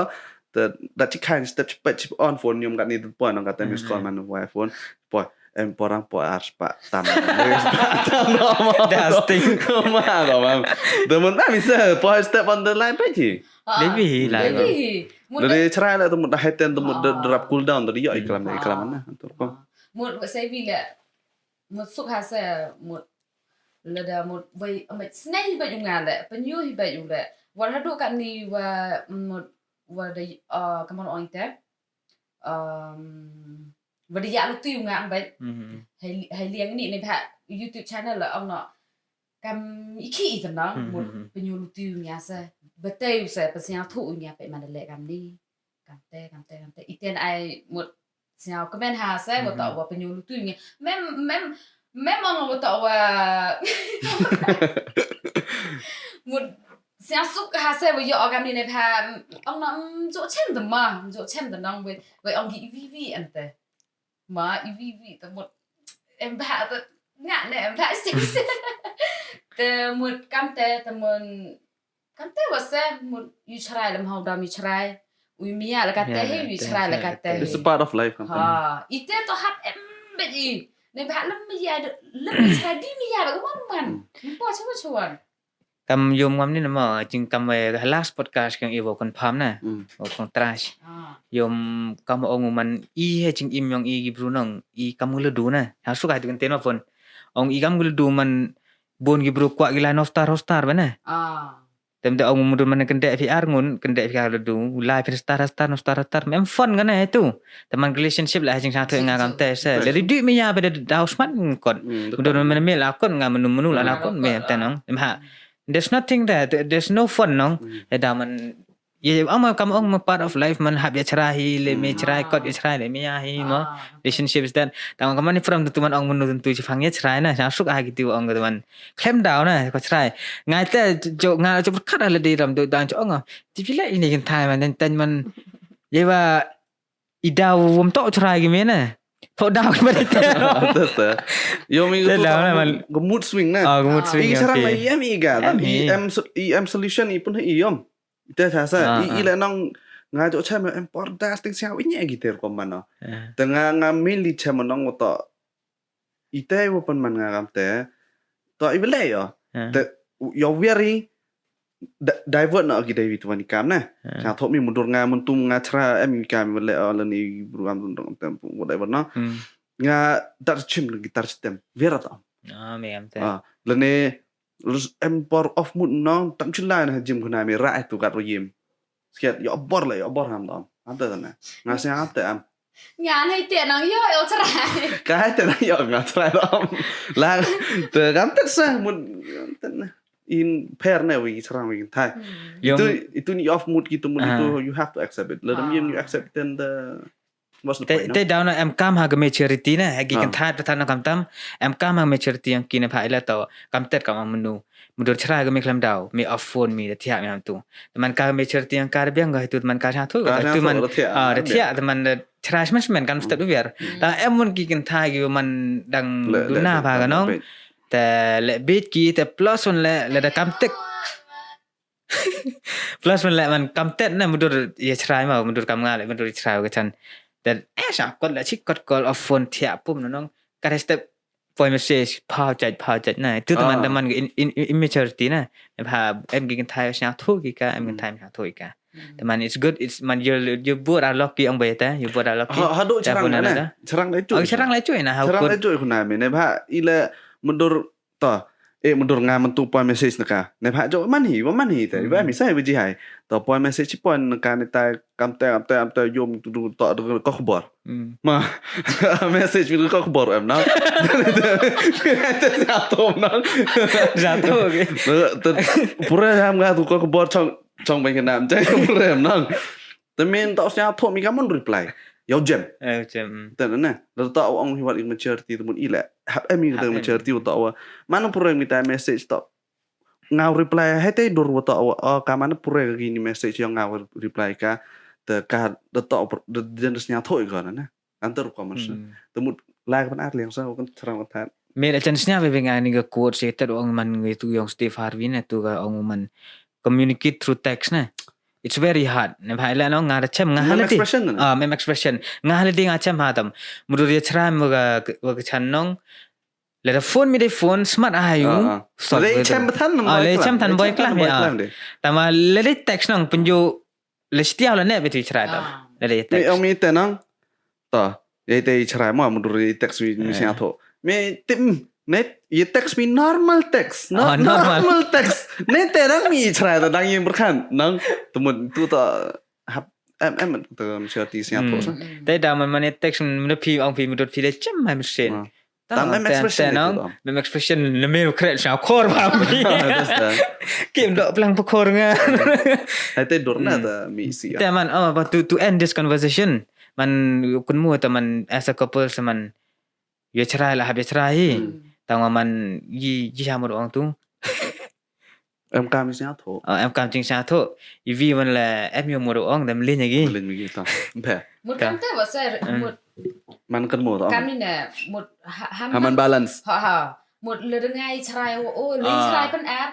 Te da chi khain step chi pet chi on phone yum ka ni tu pon ka te miss call Hmm. man wa phone. Po em porang po ar spa tam. Tam no. Dusting. Ma do mam. Te mut na mi se po step on the line pe chi. Ah. Devi hi lai. Devi hi. Mut Dari chrai la te mut da heten te mut da Ah. drop cool down dari yo iklam Mut iklam na. Tu ko. Ah. Mut wa se vi le. Mut suk ha se mut lada mut bai amat snei bai unga le penyu hi bai ule. War hadu kat ni wa mut wa da ah kamar ong te. Um, wa da ya luti unga bai. Mhm. Hai hai liang ni ni ba YouTube channel la ong no. Kam iki i tenang Hmm, mut hmm, hmm. Penyu luti unga se. Betai u se pensiang thu unga pe mana le kam ni. Kam te kam te kam te. Iten ai mut Siaw kmen ha se Hmm, wa ta hmm. Wa penyu lutu ngi. Mem mem mem ong wa ta wa. Mut siaw suk ha se wa yo kam ni ne pha ong na mm, jo chem de ma, jo chem de nang wa wa ong gi vi vi ante. Ma i vi vi te mut em ba te nga ne em ba sik. Te mut kam te te mun Kante wa se mut yu chrai lam hau dam yu chrai. Ui mia la kate he yu chrai la kate. It's a part of life kante. Ha, ite to hap em be i. Ne ba lam mia lam chrai di mia ba wan man. Mpo chwa chwa. Kam yom ngam ni nama jing kam we last podcast kang iwo confirm na. Wo kong trash. Yom kam ong man i he jing im yong i gi brunong i kam ngulu du na. Ha suka tu kante no pun. Ong i kam ngulu du man bun gi bru kwah gi lai no star ho star ba na. Tem da ong mudur man kende phi ar ngun kende phi ar du lai phi star star no star star mem fun kan eh tu. Teman relationship lah jing satu nga kam te se. Jadi duit me ya beda da smat kot. Mudur man me la kot nga menu menu la kot me tenong. Em ha. There's nothing there. There's no fun nong. Eh da man Ye ong ma kam ong ma part of life man hap ïa chrai hi le me chrai kot ïa chrai le me ïa hi mo. Relationship is that. Tang ka man from tu man ong mun tu chi phang ïa chrai na. Sha suk ha ki tu ong ka man. Klem daw na ko chrai. Ngai te jo nga jo kat ala di ram tu dang jo ong. Ti phi le ini kan thai man ten man. Ye ba i daw wam to chrai ki me na. To daw ki ba te. Yo mi Te tu daw na man. Mood swing na. Ah, mood swing. I sarang na Okay. i em i ga. Em I i. em so- i em solution i pun i om. Ite sa sa. Ah, I i ah. le nong nga jo chem em por das ting siaw i nye gi ter ko man no. Ah. Te nga nga mainly chem nong wa to. Ite wa pan man nga kam te. To i bele yo. Ah. Te yo very di- divert na gi dai wit wan kam na. Ah. Sa to mi mudur nga mun tum nga chra em i kam bele o le ni bru am dong tem whatever no. Hmm. Nga dar chim le gitar stem. Vera to. Ah, me am te. Ah, lane lus em por off mood nong tam chilai na jim khuna me ra tu kat yim. Siat yo bor le yo bor ham dom. Am te na. Nga sia am te am. Nga nei te nang yo yo chrai. Ka hai te na yo nga trai dom. La te kam te sa mood te na. In pair ne wi chra wi thai. Yong- Itu itu ni off mood gitu mood Ah. itu you have to accept it. Let them Ah. you accept then the what's the Te point? te daw na em kam ha ka maturity na ha ki Ah. kan thad patan na kam tam em kam ha maturity yang kine pha ila to kam tet kam menu mudur chra ka me khlem daw me off phone me da thiah me am tu. Te man ka maturity yang ka biang ga tu man ka sha thu Ka sha tu thu man da thiah, ah da ah, thiah te man da chra smash man kan step biar. Ta em mun ki kan thai ki man dang Le- le- duna le- pha ga le- nong. le- Te le bit ki te plus one le le da kam tek. Plus man le man kam tet na mudur ye chrai ma mudur kam nga le mudur chrai ka chan. Te eh sha kot le chi kot call off phone thiah pum no nong. Ka step poi message pau chait pau chait na. Tu teman Ah. teman in in in immaturity na. Em ha em ki kan thai sha thu ki ka em kan thai sha thu ki ka. Teman it's good it's man you you both are lucky ong bai ta you both are lucky. Ha ha do Ta charang pun na ada ne. Ta. Charang dai tu. Oh charang le chui na ha Charang kot. Dai tu kuna me ne ba ila mudur to. Eh mudur nga mentu poi message naka. Ne ba jo man hi ba man hi te. Ba Hmm. mi sai ba ji hai. To poi message poi naka ne tai kam te kam te kam te yom tu tu to tu ko khubor. Hmm. Ma message mi ko khubor em na. Te sa to na. Jatuh ke. Te pura ham nga tu ko khubor chong chong bai kenam chai pura em na. Te min to sia to mi ka mon reply. Yo jem. Eh chem. Te ne. Da to ong hi wat maturity tu mun ila. Hap em mi Hap ta em. Maturity to wa. Man pura mi ta message to. Ngau reply hai te dur wa to wa. Oh ka man pura ka gini message yo ngau reply ka. Te ka da to da den snya to ko na. Antar ko man. Hmm. Te mut lai ka pan ar liang sa kan charang kan that. Me da chan snya be nga ni ga quote se tet ong man ngi tu yong Steve Harvey na tu ga ong man communicate through text na. It's very hard. Ne bhai la no nga da chem nga Mem hala di. Expression na. Ah, mem expression. Nga hala di nga chem ha tam. Mudur ya chra mo ga wa ga chan nong. La da phone mi de phone smart a yu. Ah, ah. Le chem than Ah, le chem than boy klam ya. De. Tama le de text nong punju le stiaw la ne be tu chra tam. Ah. Le de Mi text. ong mi te nong. To. Ye te chra mo mudur ye text mi mi Eh. snya to. Mi tim ne ye text mi normal text. No, Ah, normal. Normal text. Ne te nang mi chra ta dang ye berkhan. Nang temun tu to hap em em tu maturity snya to. Hmm. Sa. Te da man man ye text man phi ong phi mudur phi le chem mai machine. Ah. Tang mem expression no. itu, Tom. Mem expression le me kret sha khor ba mi. Understand. Kim dok plang pekor nga. Hai te dur na Hmm. ta mi si. Te man oh but to to end this conversation. Man kun mu ta man as a couple sa man. Ye chrai la hab ye chrai hi. Hmm. Tang man yi yi ha mo ong tu. Em kam snya to. Ah, em kam ching sha tho. I vi man la em yo mo ong dam lin agi. Lin mi ta. Be. Mut Ka. Kam te ba se Hmm. mut Man kan mo to. kam ni ne mut ha ha Haman balance. Ha ha. Mut le dengai chrai o o le Ah. chrai pan ar.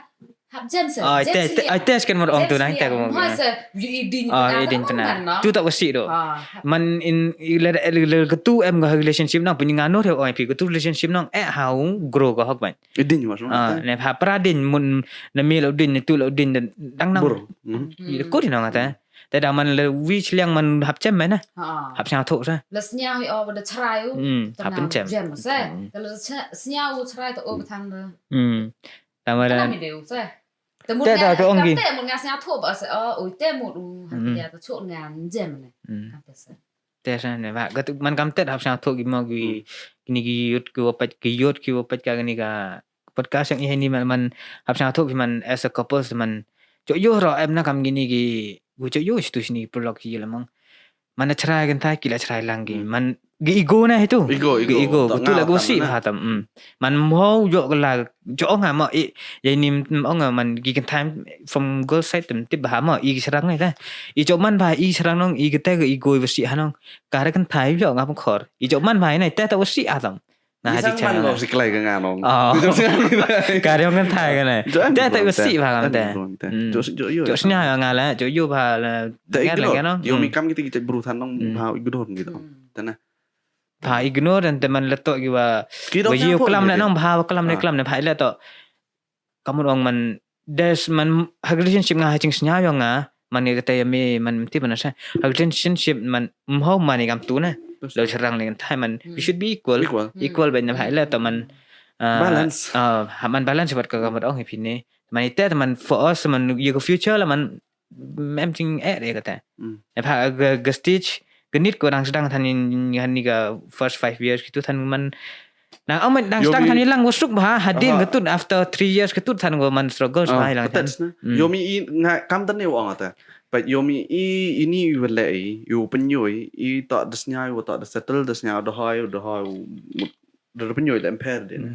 Hap jem se. Ah, te te ai te kan mo ong tu nang te ko mo. Ha se yu i ding. Ah, i ding pena. Tu tak wasi do. Ah. Man in i le le ke tu em ga relationship nang punya ngano re oi pi ke tu relationship nang eh how grow ga hok ban. Idin mas. Ah, ne ha pra din mun na mi lo din tu lo din dang nang. Bur. Hmm. I ko din nang ta. Te da man le wi chliang man hap chem na. Ha. Hap sha tho sa. Le snya hi o ba de chrai u. Hmm, hap pen chem. Jem se. Hmm. Te le snya u chrai to o ba thang de. Hmm. Tama Kana da. Mi deu se. Te mut Te da nga to ong kam gi. Te mut nga snya tho ba se o oi te mut u. Hmm. Ya te chok nga jem ne. Hmm. Kam te se. Te sa ne ba. Ka tu man kam te hap sha tho gi mo gi. Kini gi yut ki wapat ki yut ki wapat ka kini ka podcast yang ini man man hap sha tho gi man as a couple man. Chok yo ro em na kam gini gi Gu jok ïoh shitu shini paralok ki la mong. Man la chrai kynthai ki la chrai lang ki. Man ki ego na hitu. Ego, ego. Ego. Betul lah gu sih bha tam. Man mo jok la jok nga mo i ya ni ong man ki kynthai from girl side tam tip bha mo i srang ngai ta. I jok man bha i srang nong i kynthai ga ego ba sih hanong. Ka ra kynthai jok nga pengkhor. I jok man bha i nai ta ta ba sih atam. Nga ha jingchai. Ka riong kan thai kan eh. Te te besi bha kan te. Jok snya nga la jok yu bha la. Te ignore. Yo mi kam kita kita bru than nong bha ignore gitu. Tana. Bha ignore dan teman letok ki ba. Ba yu klam na nong bha klam na klam na bha letok. Kamu ong man there's man ha relationship nga ha jingsñiaw yong nga man ngi kata ya me man mti man sa ha relationship man mho man ni kam tu na. Lo serang ni kan thai man we should be equal. Equal. Equal ba na hai la to man balance. Ah, man balance wat ka kam ong hi pine man ite man for us man you go future la man em jing eh re kata. Epha ga stage ga nit ko dang sedang than ni ka first five years gitu than man Nang amat dang stang than ilang usuk bha hadin ketut after three years ketut than go man struggle bha ilang than. Yomi i nga kam than ne wang ata. But yomi i ini i wele i u penyoi i tak desnya i tak de settle desnya de hai de hai de penyoi le emper din.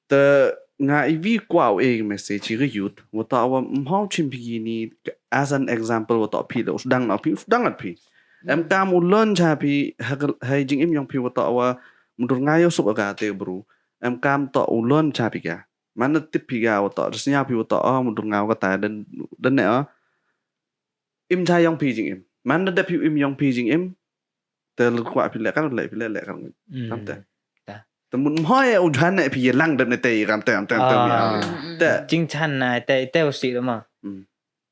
Te nga i vi kwau e message i youth wata wa mhau chim pigi ni as an example wata pi le usdang na pi usdang at pi. Em kam u learn cha pi hai jing im yong pi wata wa mudur nga yo suk aga te bru. Em kam to u learn cha pi ga. Mana tip pi ga wata resnya pi wata oh mudur nga ka ta dan dan ne oh. Im cha yong pi jing im. Mana dep pi im yong pi jing im. Te lu kwah pi le kan le pi le le kan. Kam te. Te mut mhoi u jan ne pi ye lang dep ne te kam te kam te kam ya. Te. Jing chan na te te usi lo ma.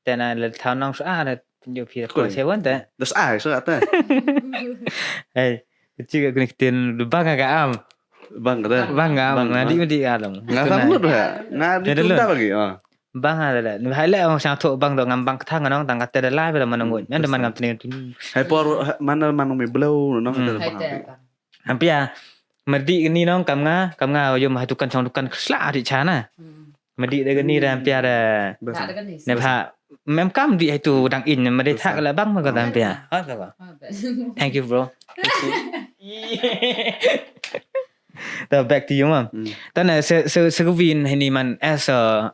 Te na le thau nong sa na nyu pi ko se wan te. Das ai sa te. Hey, kecil ke kena ketin bang ka am. Bang ka. Bang ka am. Nga di di ka long. Nga sang lut ha. Nga di tunda bagi ah. Bang ada le. Ni hai le ong sang thok bang to ngam bang kthang nong tang kata de lai bela manong ngut. Nang de man ngam tning tu. Hai por mana manong me belo nong kata bang. Ampia. Madi ni nong kam nga kam nga yo mah tukan sang tukan sla di chana. Madi de ni da ampia de. Ne pha mem kam di hai tu dang in madi thak la bang ma ka da ampia. Thank you bro. Ta back to you mom. Ta na se se se guvin hani man as a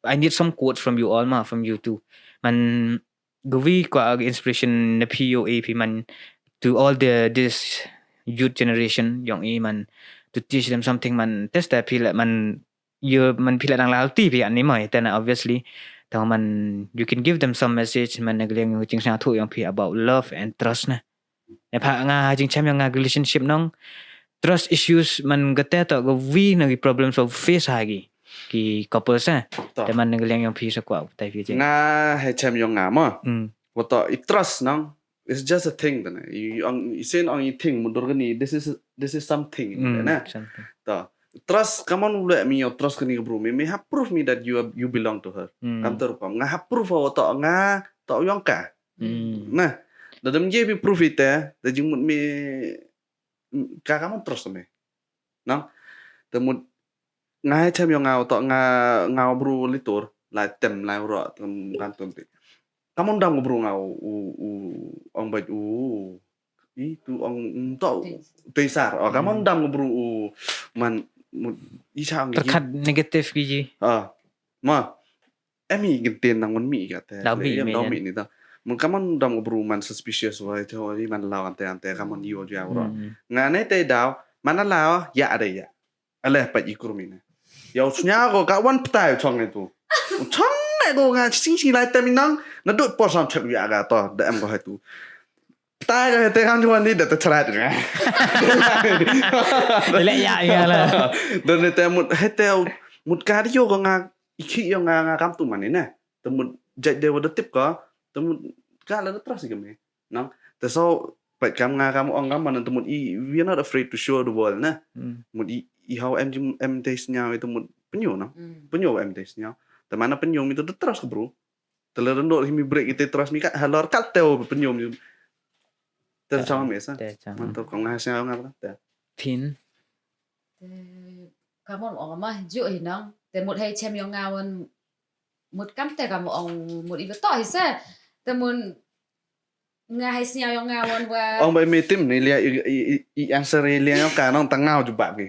I need some quotes from you all ma from you too. Man guvin kwa inspiration na P O A P man to all the this youth generation yong i man to teach them something man test that pila man you man pila dang lalti pi ani mai then obviously tang man you can give them some message man na gliang yung ching sa thu yong pi about love and trust na. Ne pha nga jingchem yong nga relationship nong trust issues man gate to go wi na gi problems of face ha gi ki couples eh. Te man na gliang yong pi sa kwa tai pi jing. Nga he chem yong nga ma. Wato i trust nong. It's just a thing tane. You ang isen ang i thing mudur gani this is this is something na. To trust come on let me your trust gani bro me me have proof me that you are, you belong to her. Kam ter kam nga have proof wa to nga to yong ka. Nah, da dem je bi proof ite da jing mut me ka kam trust me. Nang te mut nga he chem yong nga to nga nga bru litur la tem la ro tem kan tum ti. Kam dam bru nga u u ong bait u i tu ong to teisar o kam dam bru u man mut i chang terkat negative ki ji. Ah ma em i gin tin nang un mi ka te. Dau mi dau mi ni ta. Mun kam dam bru man suspicious wa te wa man law ante ante kam yo ja bro. Nga ne te dau man law ya ada ya. Ale pa i kurmi ne. Ya usnya ko ka wan ptai chong itu. Chong ne ko nga sing sing lai te minang na dut por sam chak ya ga to da em ko hai tu. Ptai ka te kan juan ni da ta chrat nga. Le ya ya la. Don ne te mut he te mut ka dio ko nga iki yo nga nga kam tu mani ne. Te mut jai de wa da tip ka. Te mut ka la da trust ka me. Nang te so pat kam nga kam ong kam man te mut i we are not afraid to show the world na. Mut i i how em jim em te snya te mut penyo na. Penyo em te snya. Te mana penyo mi tu da trust ka bro. Te la rendo hi mi break ite trust mi ka halor kat te o penyo mi. Te chang me sa. Man to kam nga snya nga te. Pin. Te kamon ong ma ju hi nang te mut hei chem yong nga wan Mut kam te kam ong mut i ba to hi se. Te mut nga hai sñiaw yong nga wan wa. Ong ba me tim ni lia i, i, i, i answer i lia yong ka nong tang ngau jubak ki.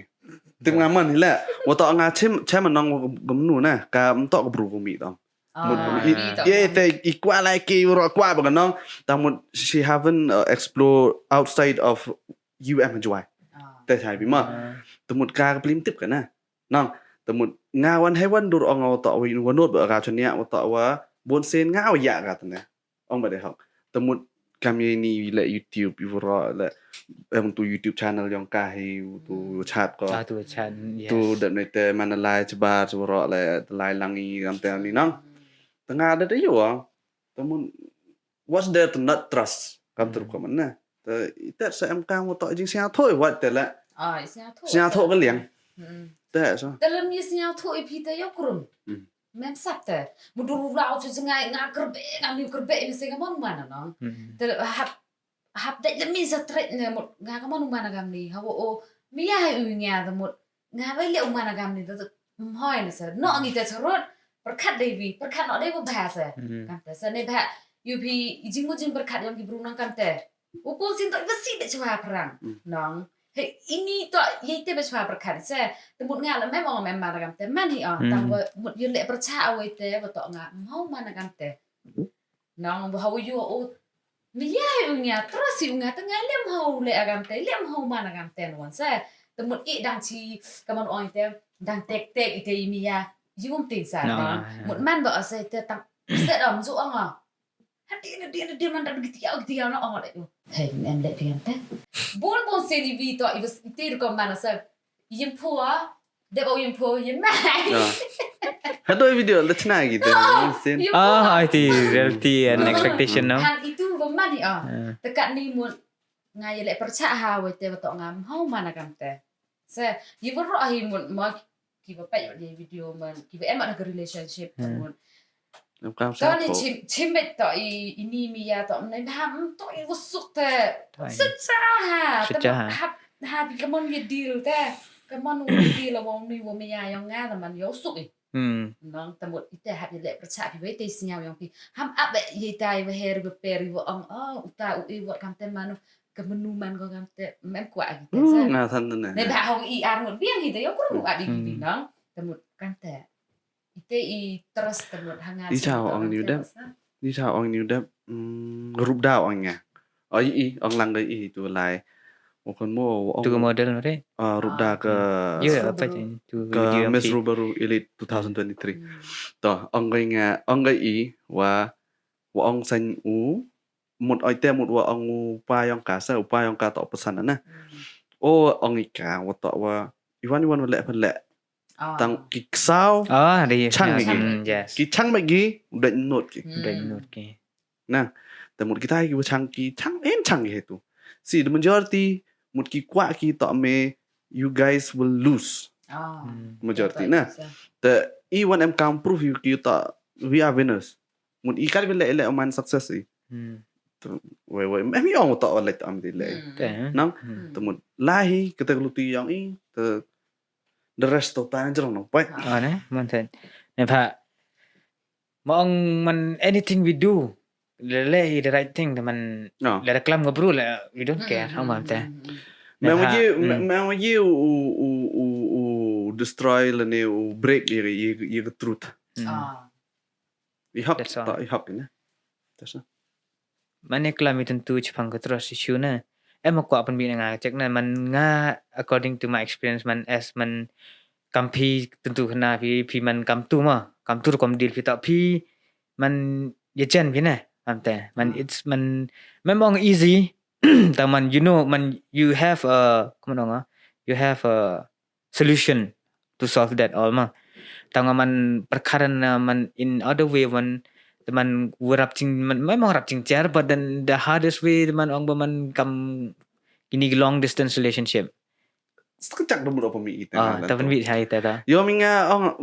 Tim nga man hi la. Wa to nga chim, chim nong gumnu na. Ka mtok bru gumi tong. Mut Ah, i, i to i kan. Te i kwa lai ki ro kwa ba nong. Tang mut she haven't uh, explore outside of U M and Jwai. Ah. Te chai bi ma. Ah. Te mut ka plim tip ka na. Nong, te mut nga wan hai wan dur ong wa to wi wa not ba ka chania wa to wa bon sen nga wa ya ka te na. Ong ba de hok. Te mut kam ye ni le YouTube i ro le em tu YouTube channel yong ka hi tu chat ko. Ah, tu chat, yes. Tu dep ne te mana lai chebar chebar le te lai lang i kam te ni nong. Te nga de de yo. Te mut what's there to not trust? Kam tu ko man na. Te ite sa em kam wa to jing sia thoi wat te le. Ah, sia thoi. Sia thoi ka liang. Hmm. Te sa. Te lem ye sia thoi i phi te yo krum. Hmm. Mem sap te. Mudur rau chu ngai nga kerbe nga mi kerbe ni se nga mon mana no. Hmm. Te hap hap dei le mi sa tret ne mut nga ka mon mana gam ni. Hawa o mi ya u nga da mut nga bai le u mana gam ni da mhoi ne sa. No ngi te charot perkat dei bi perkat no dei bu ba sa. Hmm. Kam te sa ne ba yu bi i jing mu jing perkat yong ki bru nang kam te. U pun sin to ba si de chwa perang. Hmm. Nong. He ini to ye te ba chwa perkat sa. Te mut nga le mem ong mem mana gam te man hi ong. Hmm. Tang ba mut yu le percha awai te ba to nga mhau mana gam te. Nong ba hau yu o. Ni ya u nga trust u nga te nga lem hau le agam te lem hau mana gam te no sa. Te mut i dang chi ka man ong te dang tek tek i te i mi ya. Yu um tin sa. No, no. Mut man ba asa te tang set om zu ong. Hadi na di na di man da giti au giti au na ong le. Hey, em le pian te. Bon bon se ni vi to i bas i te ko mana sa. Yim pua. Dep o yim pua yim mai. Hado video le chna gi te. Sin. Ah, ai ti reality and expectation no. Han itu ba man hi ah. Tekat ni mut nga ye le percha ha wai te ba to nga mhau mana kam te. Se yi ba ro hi mut ma ki ba pet ye video man ki ba em ma ka relationship mut. Ka ni chim chim bet to i ini mi ya to ne ba ham to i usuk te. Secha ha. Secha ha. Hap ha bi kamon ye deal te. Kamon ye deal wa ni wa mi ya yong nga man yo suk i. Hmm. Nong te mut ite hap ye le percha bi wei te sñiaw yong pi. Ham ap ye tai wa her ba per wa ong oh uta u i wa kam te manu. Ka menu man ko kam te mem kwa agi te. Hmm, sa. Nga san ne. Ne ba hong i ar mut biang hi te yo kru ap i bi nong. Te mut kam te. Ite i trust te mut hanga. I chao ong niu dep. I chao ong niu dep. Mm, rup da ong nga. Oi i ong lang i tu lai. Mo kon mo ong. Tu model mare. Ah, rup da ka. Yo apa tu video. Miss Rubaru Elite two thousand twenty-three. To ong nga ong i wa wa ong san u mut oi te mut wa ong u pa yong ka sa u pa yong ka to pesan na. O ong i ka wa to wa iwan iwan wa le pa le. Tang ki ksaw. Ah, di chang ki. Yes. Ki chang ma gi dai not ki. Dai not ki. Nang te mut kita ki wa chang ki chang en chang ki hetu. Si the majority mut ki kwa ki to me you guys will lose. Majority na. Te iwan em kam proof you ki to we are winners. Mut i kar bi le le man success i. Wei wei em yong to le to am di le. Nang te mut lahi kete luti yong i te the rest of time jrong no pai. Ah ne man ten. Ne pha ma ong man anything we do le le i the right thing te man le reklam ngi bru le we don't care how man te. Me wa ye me wa ye u u u u destroy le ne u break ye ye ye truth. I hok ta i hok ne. Tasa. Mane klam i tentu chipang ka trust issue na. Em ko apan bi nga check na man nga according to my experience man as man kam phi tentu kena phi phi man kam tu ma kam tu kom deal phi ta phi man ye chen phi na. Am te man it's man mem ong easy. Tang man you know man you have a come on you have a solution to solve that all ma. Tang man perkara na man in other way man teman warap ching man memang warap ching cher but then the hardest way teman ong ba man kam ini long distance relationship. Sekejap dulu apa mi ita. Ah, tapi bi hai ita ta. Yo mi nga ong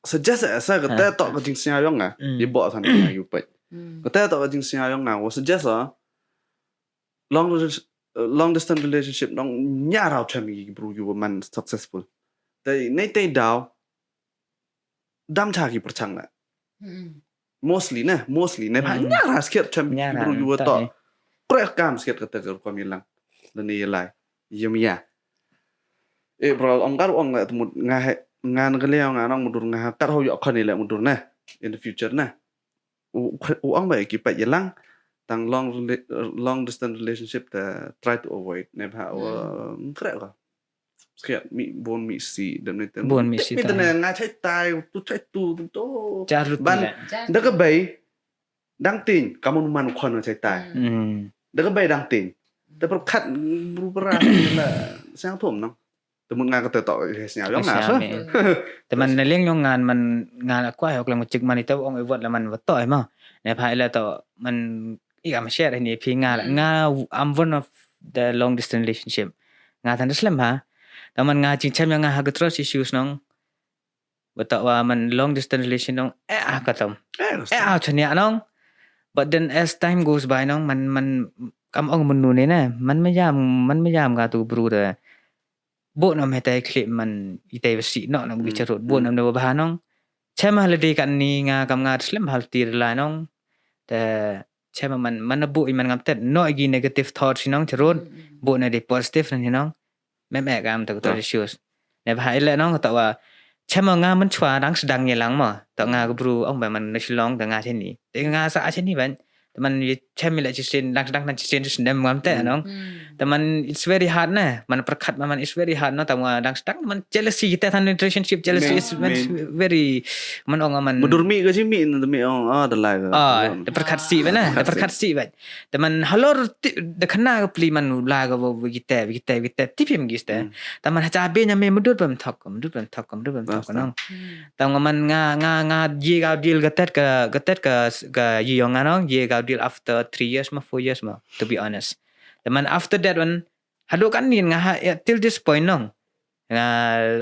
suggest sa kete tok ke jing sia yong nga. Ye bok san nga yu pet. Kete tok ke jing sia yong nga wa suggest ah long long distance relationship nong nya rau chem ki bru yu man successful. Te nei te daw dam cha ki perchang na. Mostly ne, mostly ne bha nya ra skhet chem bru yu to. Kre kam skhet kata ka rukom yalang. Lane yalai. Yem ya. Eh bro, ong kar ong la mut nga he nga na kaliang nga nong mudur nga kar ho yo khon le mudur ne. In the future ne. U ong ba ki pat yalang tang long long distance relationship ta try to avoid ne bha wa kre ka. Skhet mi bon mi si dan ni ten. Bon mi si mi ten nga chai tai tu chai tu tu. Ban da ka bai dang tin kamun man khon chai tai. Da ka bai dang tin. Da per khat bru pra la sang thom nang. Te mut nga ka te to he sñiaw yong nga sa. Te man na liang yong nga man nga la kwai hok lang chik man ita ong i vot la man vot to ma. Ne pha ila to man i kam share ni phi nga la nga I'm one of the long distance relationship. Nga tan slem ha. Te man nga ching chem yong nga ha ka trust issues nong. Vot to wa man long distance relation nong eh ah katam. Eh ah chania nong. But then as time goes by nong man man kam ong mun nu ne na man ma yam man ma yam ka tu bru da. Bo nam hetai khlip man itai basi no nam gi charut bo nam ne ba nong. Chema holiday kan ni nga kam nga slem hal tir la nong. Te chema man man bu i man ngam tet no gi negative thoughts nong charut. Bo na di positive nong. Mem ek am ta ko issues. Ne ba ile nong ta wa chema nga man chwa dang sedang nyelang mo. Ta nga ko bru ong ba man na Shillong ta nga cheni. Te nga sa cheni ban. Teman ye chem ila chisin dang dang nan chisin chisin dem ngam te nong. Teman it's very hard na. Man perkhat man it's very hard no tamwa dang dang man jealousy kita tan relationship jealousy is very man ong man. Mudur mi ka jimi na mi ong ah da lai. Ah, da perkhat si ba na, da perkhat si ba. Teman halor da khana ka pli man la ka ba kita kita kita tipim gista. Teman hacha be nya me mudur pem thok, mudur pem thok, mudur pem thok nong. Tang man nga nga nga ye ga deal ga tet ka ga tet ka ga ye yong nga nong ye ga deal after three years ma four years ma to be honest. Teman after that one hadu kan ni nga ha till this point nong nga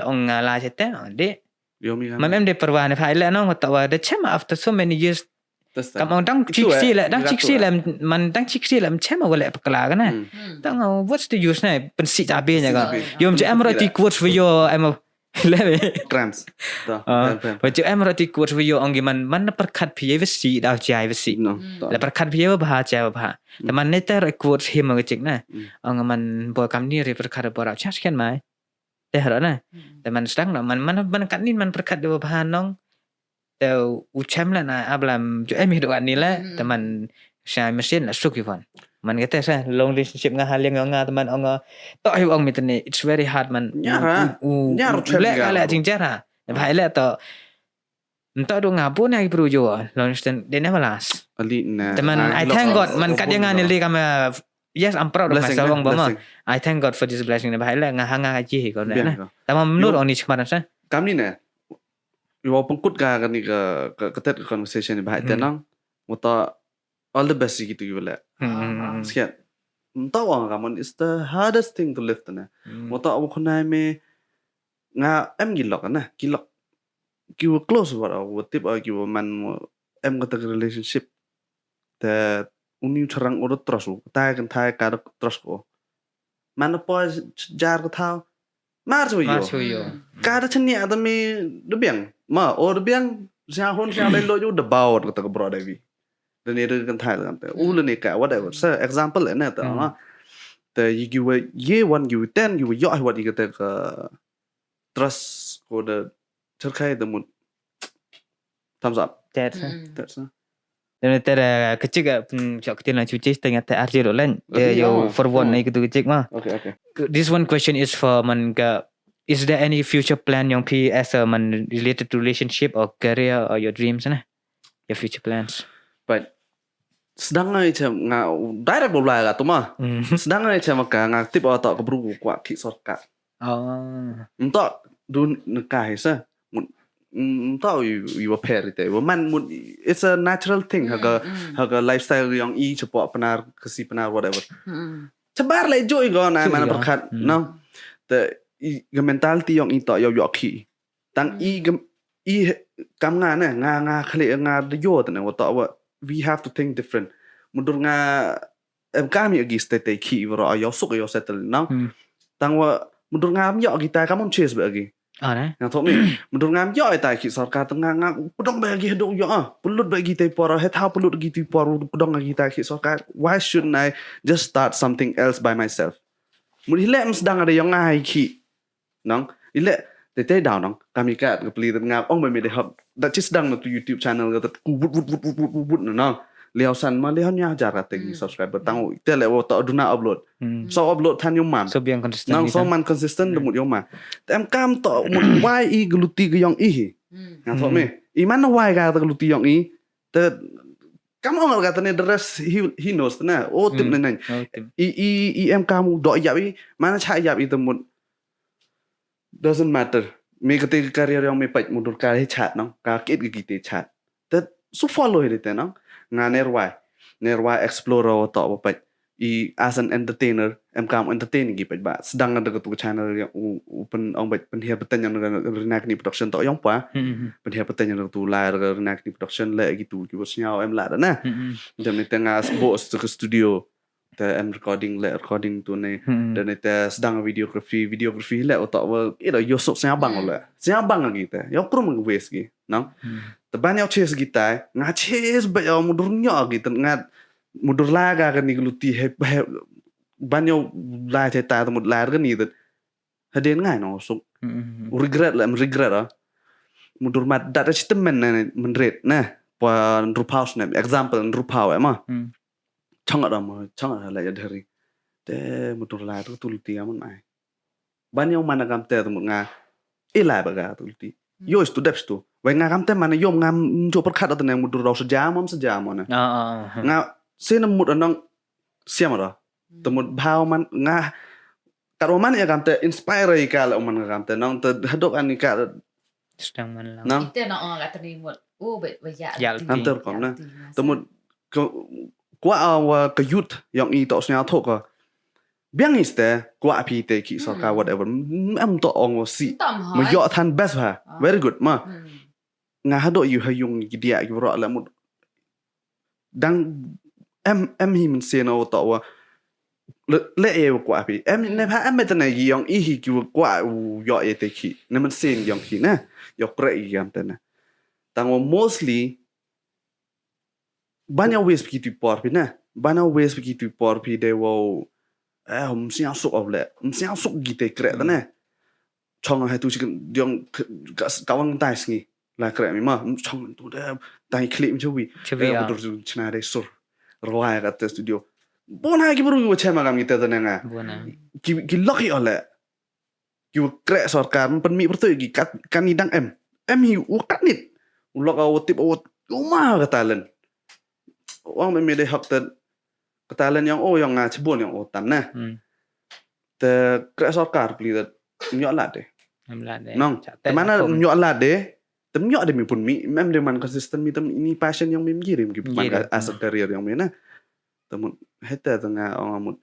ong nga la chete de. Mam em de perwa ne pha ile nong ta wa de chema after so many years. Kam ong dang chik si le dang chik si le man dang chik si le chema wala pekla kana. Tang what's the use na pensi ta be nya ga. Yom che em roti quotes for yo em Lebe. Trans. Ba ju em roti quotes wi yo ong gi man man na perkhat phi ye si da chai si. La perkhat phi ye ba cha ba. Te man ne ter quotes him ga chik na. Ong man bo kam ni re perkhat bo ra cha sken mai. Te haro na. Te man stang na man man man kat ni man perkhat de ba nong. Te u chem la na ablam ju em hi do ani la teman sha machine la suk iwan. Man kete sa long relationship nga haling nga teman ong to hi ong mitene it's very hard man. Nyara nyara chem la jing jara. Ba ile to nta do nga bu na bru jo long distance de never last. Teman I thank God man kat dia nga ni li kama yes I'm proud of myself ong ba ma. I thank God for this blessing ba ile nga hanga ji hi ko na. Teman menur ong ni chmaran sa. Kam ni ne. Iwa pengkut ka kani ka ka tet ka conversation ni bahai tenang. Muta all the best gitu iwa le. Siat. Muta wang ka man is the hardest thing to live tena. Muta wa khunai me nga em gilok na gilok. Kiwa close wa wa tip a kiwa man em ka relationship. Te uni charang ora trust u tai kan tai ka trust ko. Man po jar ka thau. Mar chu yo. Mar chu yo. Ka da chani ada mi de biang. Ma o de biang sia hon sia lai lo ju de baot kata ka bro da wi. De ne de kan thai kan te. U le ne ka whatever. So example ne ta ma. Te yi gi we ye one gi we ten gi we yo ai wat yi kata ka trust ko de cherkai de mut. Thumbs up. Ter sa. Ter sa. Te ter kecik ka pun chok tin la chuchi te ngate arji lo len. Te yo for one na itu kecik ma. Okay, okay. This one question is for man ka is there any future plan yong phi as a man related to relationship or career or your dreams na? Your future plans. But sedang ngai chem nga direct bobla ka tu ma. Sedang ngai chem ka nga tip auto ka bru kwa ki sorkat. Oh. Ntok dun neka hi sa. Ntok yu yu per ite. Man mut it's a natural thing ha ka ha ka lifestyle yong i chepo penar kesi penar whatever. Cebar le joi go na man perkat no. Te i ga mentality yong i to yo yo ki. Tang i gam i kam nga ne nga nga khale nga de yo te ne wa to wa we have to think different. Mudur nga em kami agi stay stay ki wara ayo suk ayo settle nang. Tang wa mudur nga am yo agi ta kamon chase ba agi. Ah, ne? Nga thok mi, myndur ngam ïoh ïa ta ki sorkar te nga, nga pdong ba ki haduh ïoh, ah. Pynlut ba ki te por, he thaw pynlut ki te por, pdong ki ta ki sorkar. Why shouldn't I just start something else by myself? Mut hi leh em sdang da ïong ai ki. Nong, hi leh te te daw nong. Kami ka ka pli te nga ong ba me de hok. Da chi sdang na tu YouTube channel ka te ku wut wut wut wut wut wut wut na nong. Liaw san ma liaw nya jar ka te ki subscriber tang te leh wo to duna upload. Hmm. So upload than ïong man. So biang consistent. Nang ni so ta. Man consistent da mut ïong man. Te em kam to mut wai i gluti ga ïong i hi. Nga thok me. I man na wai ga ta gluti ïong i. Te kam ong ga ta ne the rest he, he knows na. O tip Hmm. ne nang. Oh, tip. I i i em kam do ïap i. Man cha ïap i te mut. Doesn't matter. Me kate ka career ïong me pait mut dur ka he chat nong. Ka kit ga kite chat. Te su follow hi te nong. Nga nerwai. Nerwai explore wa to ba pait. I as an entertainer, em kam entertain ki pait ba. Sdang da ka tu channel ïong u, u pen ong pait pen hiar peten ïong rina kini production to ïong pa. Hmm, hmm, Pen hiar peten ïong tu lai rina kini production le ki tu ki bos nyau em la da na. hmm, hmm. Dem ni te nga bo stu studio. Te em recording le recording tu ne. Hmm. Dan te sdang videography, videography le otak wa ida yo sok snya bang le. Snya bang lagi te. Yo krum ngi wes gi, nang. Hmm. Te ban yo chase gi tai, nga chase ba yo mudur nyo gi te nga mudur laga ga ni luti he, he ban yo la te ta mut la ga ni te. Hadien ngai no sok. Hmm. Regret le, em regret ah. Mudur mat dat chitem men ne, men ret ne. Pa ndrupaus ne, example ndrupau ema. Hmm. Chang ada ma, chang ada la ya dhari. Te mudur la tu tu luti amun ai. Ban yo mana kam te tu nga. Ilai baga tu luti. Yo stu dep stu. Wai nga kam te mana yo nga njo perkhat atu ne mudur dau sejam am sejam ne. Ah, ah, ah. Nga sene mut anang siam ada. Te mut bhau man nga kat wa man ya kam te inspire i ka la man nga kam te nang te hadok ani ka Sdang man la. Nang. Ite na ong kata ni mut. Oh, ba ba ya. Ya, ti, Hunter ya, kom na. ti, ya, Te mut ko kwa wa ka youth yang i tok snya thok ka. Biang iste kwa pi te ki sorkar whatever. M- Em to ong wa si. Tam Ma hai. yo than best ha. Ah. Very good ma. Hmm. Nga hadok yu ha yung ki dia ki bro la mut. Dang em em hi men se no to wa. Le le e kwa pi. Em ne ha em te na yi yong i hi ki wa kwa u yo e te ki. Ne men se yong ki na. Yo kre i yam te na. Tang wa mostly ban ya wes ki tu por pi na. Ban ya wes ki tu por pi de wa. Eh, um siang suk au le. Um siang suk gi te kre te na. Chong ha tu chicken diong ka wang tai sngi. La kre mi ma. Um chong tu de tai kle mi chawi. Chawi, Eh, ah. Betul tu chna de sur. Rwai ka te studio. Bon ha ki bru wa chema kam ki te te na nga. Bona. Ki ki lucky ole. Ki wa kre sorkar pen mi pertu ki kat kan ni dang em. Em hi u kat nit. U lok u tip u u ma ka talent. Wang me me de hak te ka talent yang o yang nga chibon yang o tam na. Hmm. Te kre sorkar pli te nyo la de. Em la de. Nong. Chak Te te mana kom. nyo la de. Te nyo de mi pun mi mem de man consistent mi tem ini passion yang mi girim ki man Girim. As a career yang mi na. Te mut hete te nga ong mut.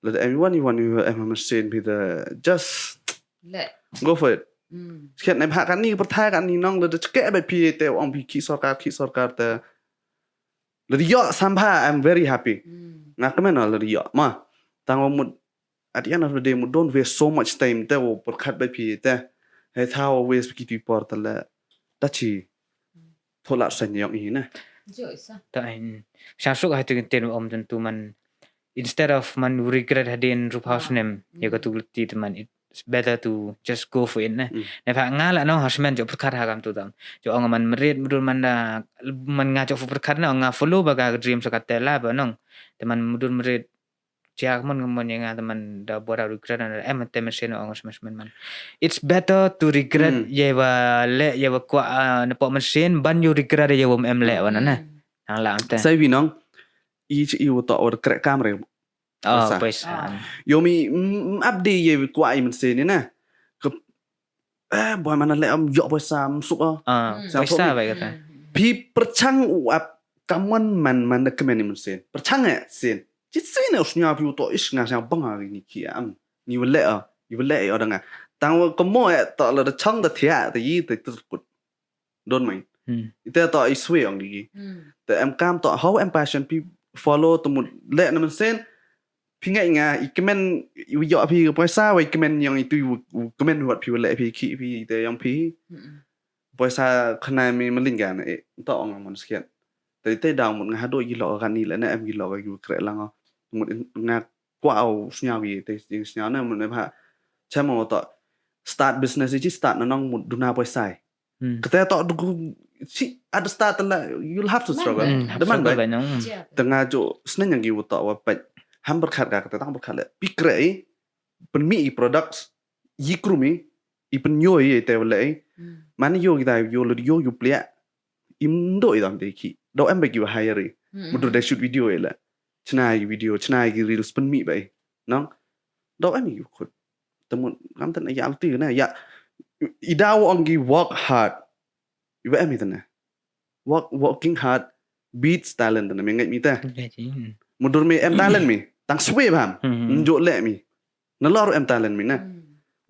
Let everyone you want you have a machine be the just Le. Go for it. Hmm. Siat nem ha kan ni perthai kan ni nong le de cheke ba pi te ong pi ki sorkar ki sorkar te. Le de yo sambha, I'm very happy. Hmm. Nga kemen le de yo ma. Tang wa mut at the end of the day mut don't waste so much time te wo perkhat ba pi te. He tha wo waste ki tu por te le. Ta chi. Thola sen yong i na. Jo isa. Ta in. Sha suk ha tu tin om tentu man. Instead of man regret hadin rupa Ah. Snem. Ya ka tu ti teman. It's better to just go for it na. Mm. Ne pha nga la nong hasmen jo perkhat ha kam tu tam. Jo ong man merit mudur man da man nga jo perkhat na nga follow ba ka dream sa ka te la ba nong. Teman mudur merit chia mon mon ya nga teman da bora regret na em te mesin ong smes men man. It's better to regret Mm. ye ba le ye ba kwa na po mesin ban you regret ye ba em le wa na na. Hmm. Nang la am te. Sai wi nong. I chi i wa to wa kre kam re. Oh, Pesa. Pesa. Yo mi mm, mm, update ye kwa i men se ni na. Ke eh boy mana le am yo pesa am suk ah. Ah, Hmm. Siapa Pesa ni? Baik kata. Hmm. Pi perchang u ap kaman man man de kemen i men sen. Perchang eh sen. Chit sen eh usnya pi u to is nga siapa bang ah ni ki am. Ni wele ah. Ni wele ah dang ah. Tang wa kemo eh to le de chang de tia de yi de terkut. Don't mind. Hmm. Ite to i swe ong di. Hmm. Te em kam to how em passion pi follow to mut le na men sen. phi ngai nga i kmen i ïoh phi poisa wei kmen ïong itu i kmen wat phi wala phi ki phi te ïong phi. Poisa khana mi malin gan e to ong mon skiat. Te te daw mut nga hadu i lo kan ni le na em i lo ki kre lang. Mut nga kwah sñiaw i te sñiaw na mut ne ba. Chamo to start business i start na nong mut duna poisa. Kata to du si ada start la you'll have to struggle. Deman ba. Te nga ju sneng yang gi wuto wa pet. Ham berkat ka kata tang berkat le. Pikre i pen mi i products yi krumi i pen yo i te wala i. Man yo kita yo lo yo yo plia. Im do i dam te ki. Do em ba ki wa hire i. Mudur de shoot video i la. Chna i video, chna i reels pen mi ba i. Nong. Do em i khut. Temut kam ten ya alti na ya. I da wa ong gi work hard. I wa em i tena. Work working hard beats talent tena me ngai mi ta. Mudur me em talent me. Tang swe bam. Njo le mi. Na lor em talent me na.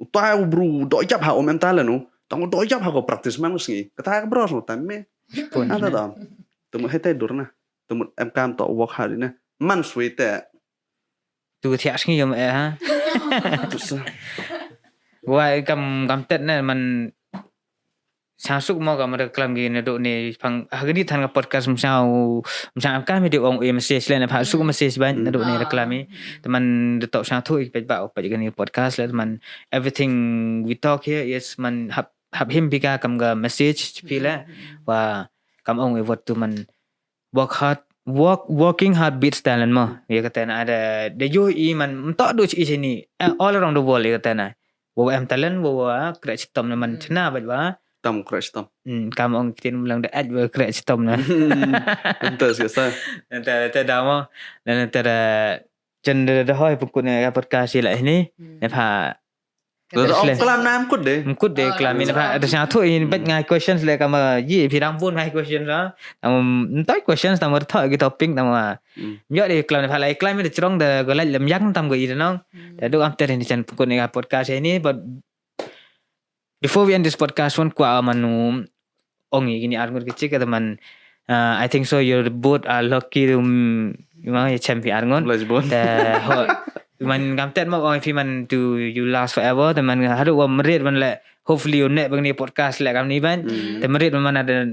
Utai u bru do jap ha om em talent u. Tang do jap ha ko practice man sngi. Kata ka bro so tam me. Ada dam. Temut hete dur na. Temut em kam to work hard na. Man swe te. Tu thiah sngi yom eh ha. Wai kam kam tet na man. Sa suk mo kam reklam gi na do ne pang ha gani than ka podcast msau msau am kam de ong e message le na pha suk message ban na do ne reklam i. Teman de tok sa thu i pet ba pet gani podcast le teman everything we talk here is man hap hap him bika kam ga message phi le. Wa kam ong e wat tu man work hard work working hard beats talent mo ya kata na ada de yo i man mtok du chi sini all around the world ya kata na. Wa em talent wa kre chitom na man chna bat wa. Tam kre chitom. Kam ong kitin lang da at wa kre chitom na. Ente sia sa. Ente ente da mo. Dan ente da chen da da hoi pukun ya podcast la ini. Ne pha Dah dah ong kelam na mkut deh. Mkut deh kelam ini pha da sha thu in bet ngai questions le kama yi phi dang bun ngai questions la. Tam ntai questions tam tho gi topic tam. Yo deh kelam pha lai kelam ini chrong da go lai lem yang tam go i nong. Da du am ter ini chan pukun ni podcast ini but before we end this podcast one kwa manu ong i gini arngut kecil kata man. I think so you both are lucky to you know champion arngut. Man kam tet mo ong fi man to you last forever. Te man hadu wa merit man le hopefully you nek bang ni podcast le kam ni ban. Te merit man ada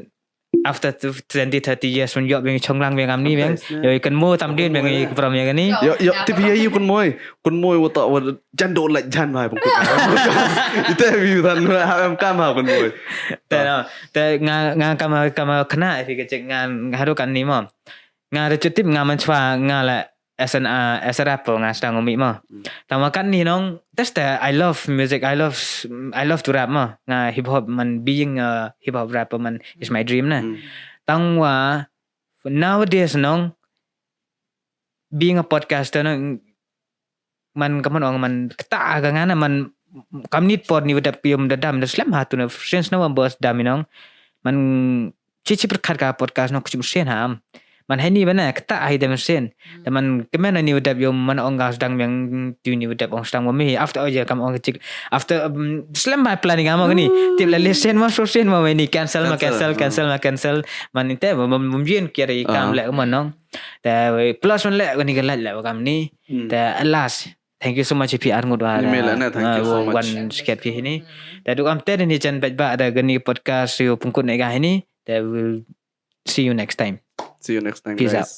after twenty thirty years man yok bang chonglang bang kam ni bang. Yo ikan mo tam din bang i pram yang ni. Yo yo tipi ya you kun moi kun moi wa ta wa jan do lek jan bai bang kun. Ite bi tan ha em kam ha kun moi. Te no te nga nga kam kam kena fi kecil nga hadu kan ni mo. Nga da chutip nga man chwa nga la as an uh, as a rapper nga sdang umi mo. Tang wa kan ni nong that's the I love music, I love I love to rap mo. Nga hip hop man being a hip hop rapper man is my dream na. Tang wa nowadays nong being a podcaster nong man kaman ong man kata ga ngana man kam nit por ni wadap yum da dam da slem ha tu na since na wan bos dam inong man chi chi perkat ka podcast no kuchum sen ha am man hani bana kata ai da sen da man kemen ni wadap yum man ong ga sedang yang tu ni wadap ong sedang mami after oh ya kam ong chik after slem ba planning amo ni tip la lesen ma so sen ma ni cancel ma cancel cancel ma cancel man inte mum yin kira i kam le man nong. Te plus man le ni ga laj le kam ni. Te alas. Thank you so much pi ar ngut wa. Ni me la na thank you so much. Wan sket pi ni. Te duk am te ni jan bet ba da gani podcast yo pungkut ne ga ni. Te we'll see you next time. See you next time. Peace out.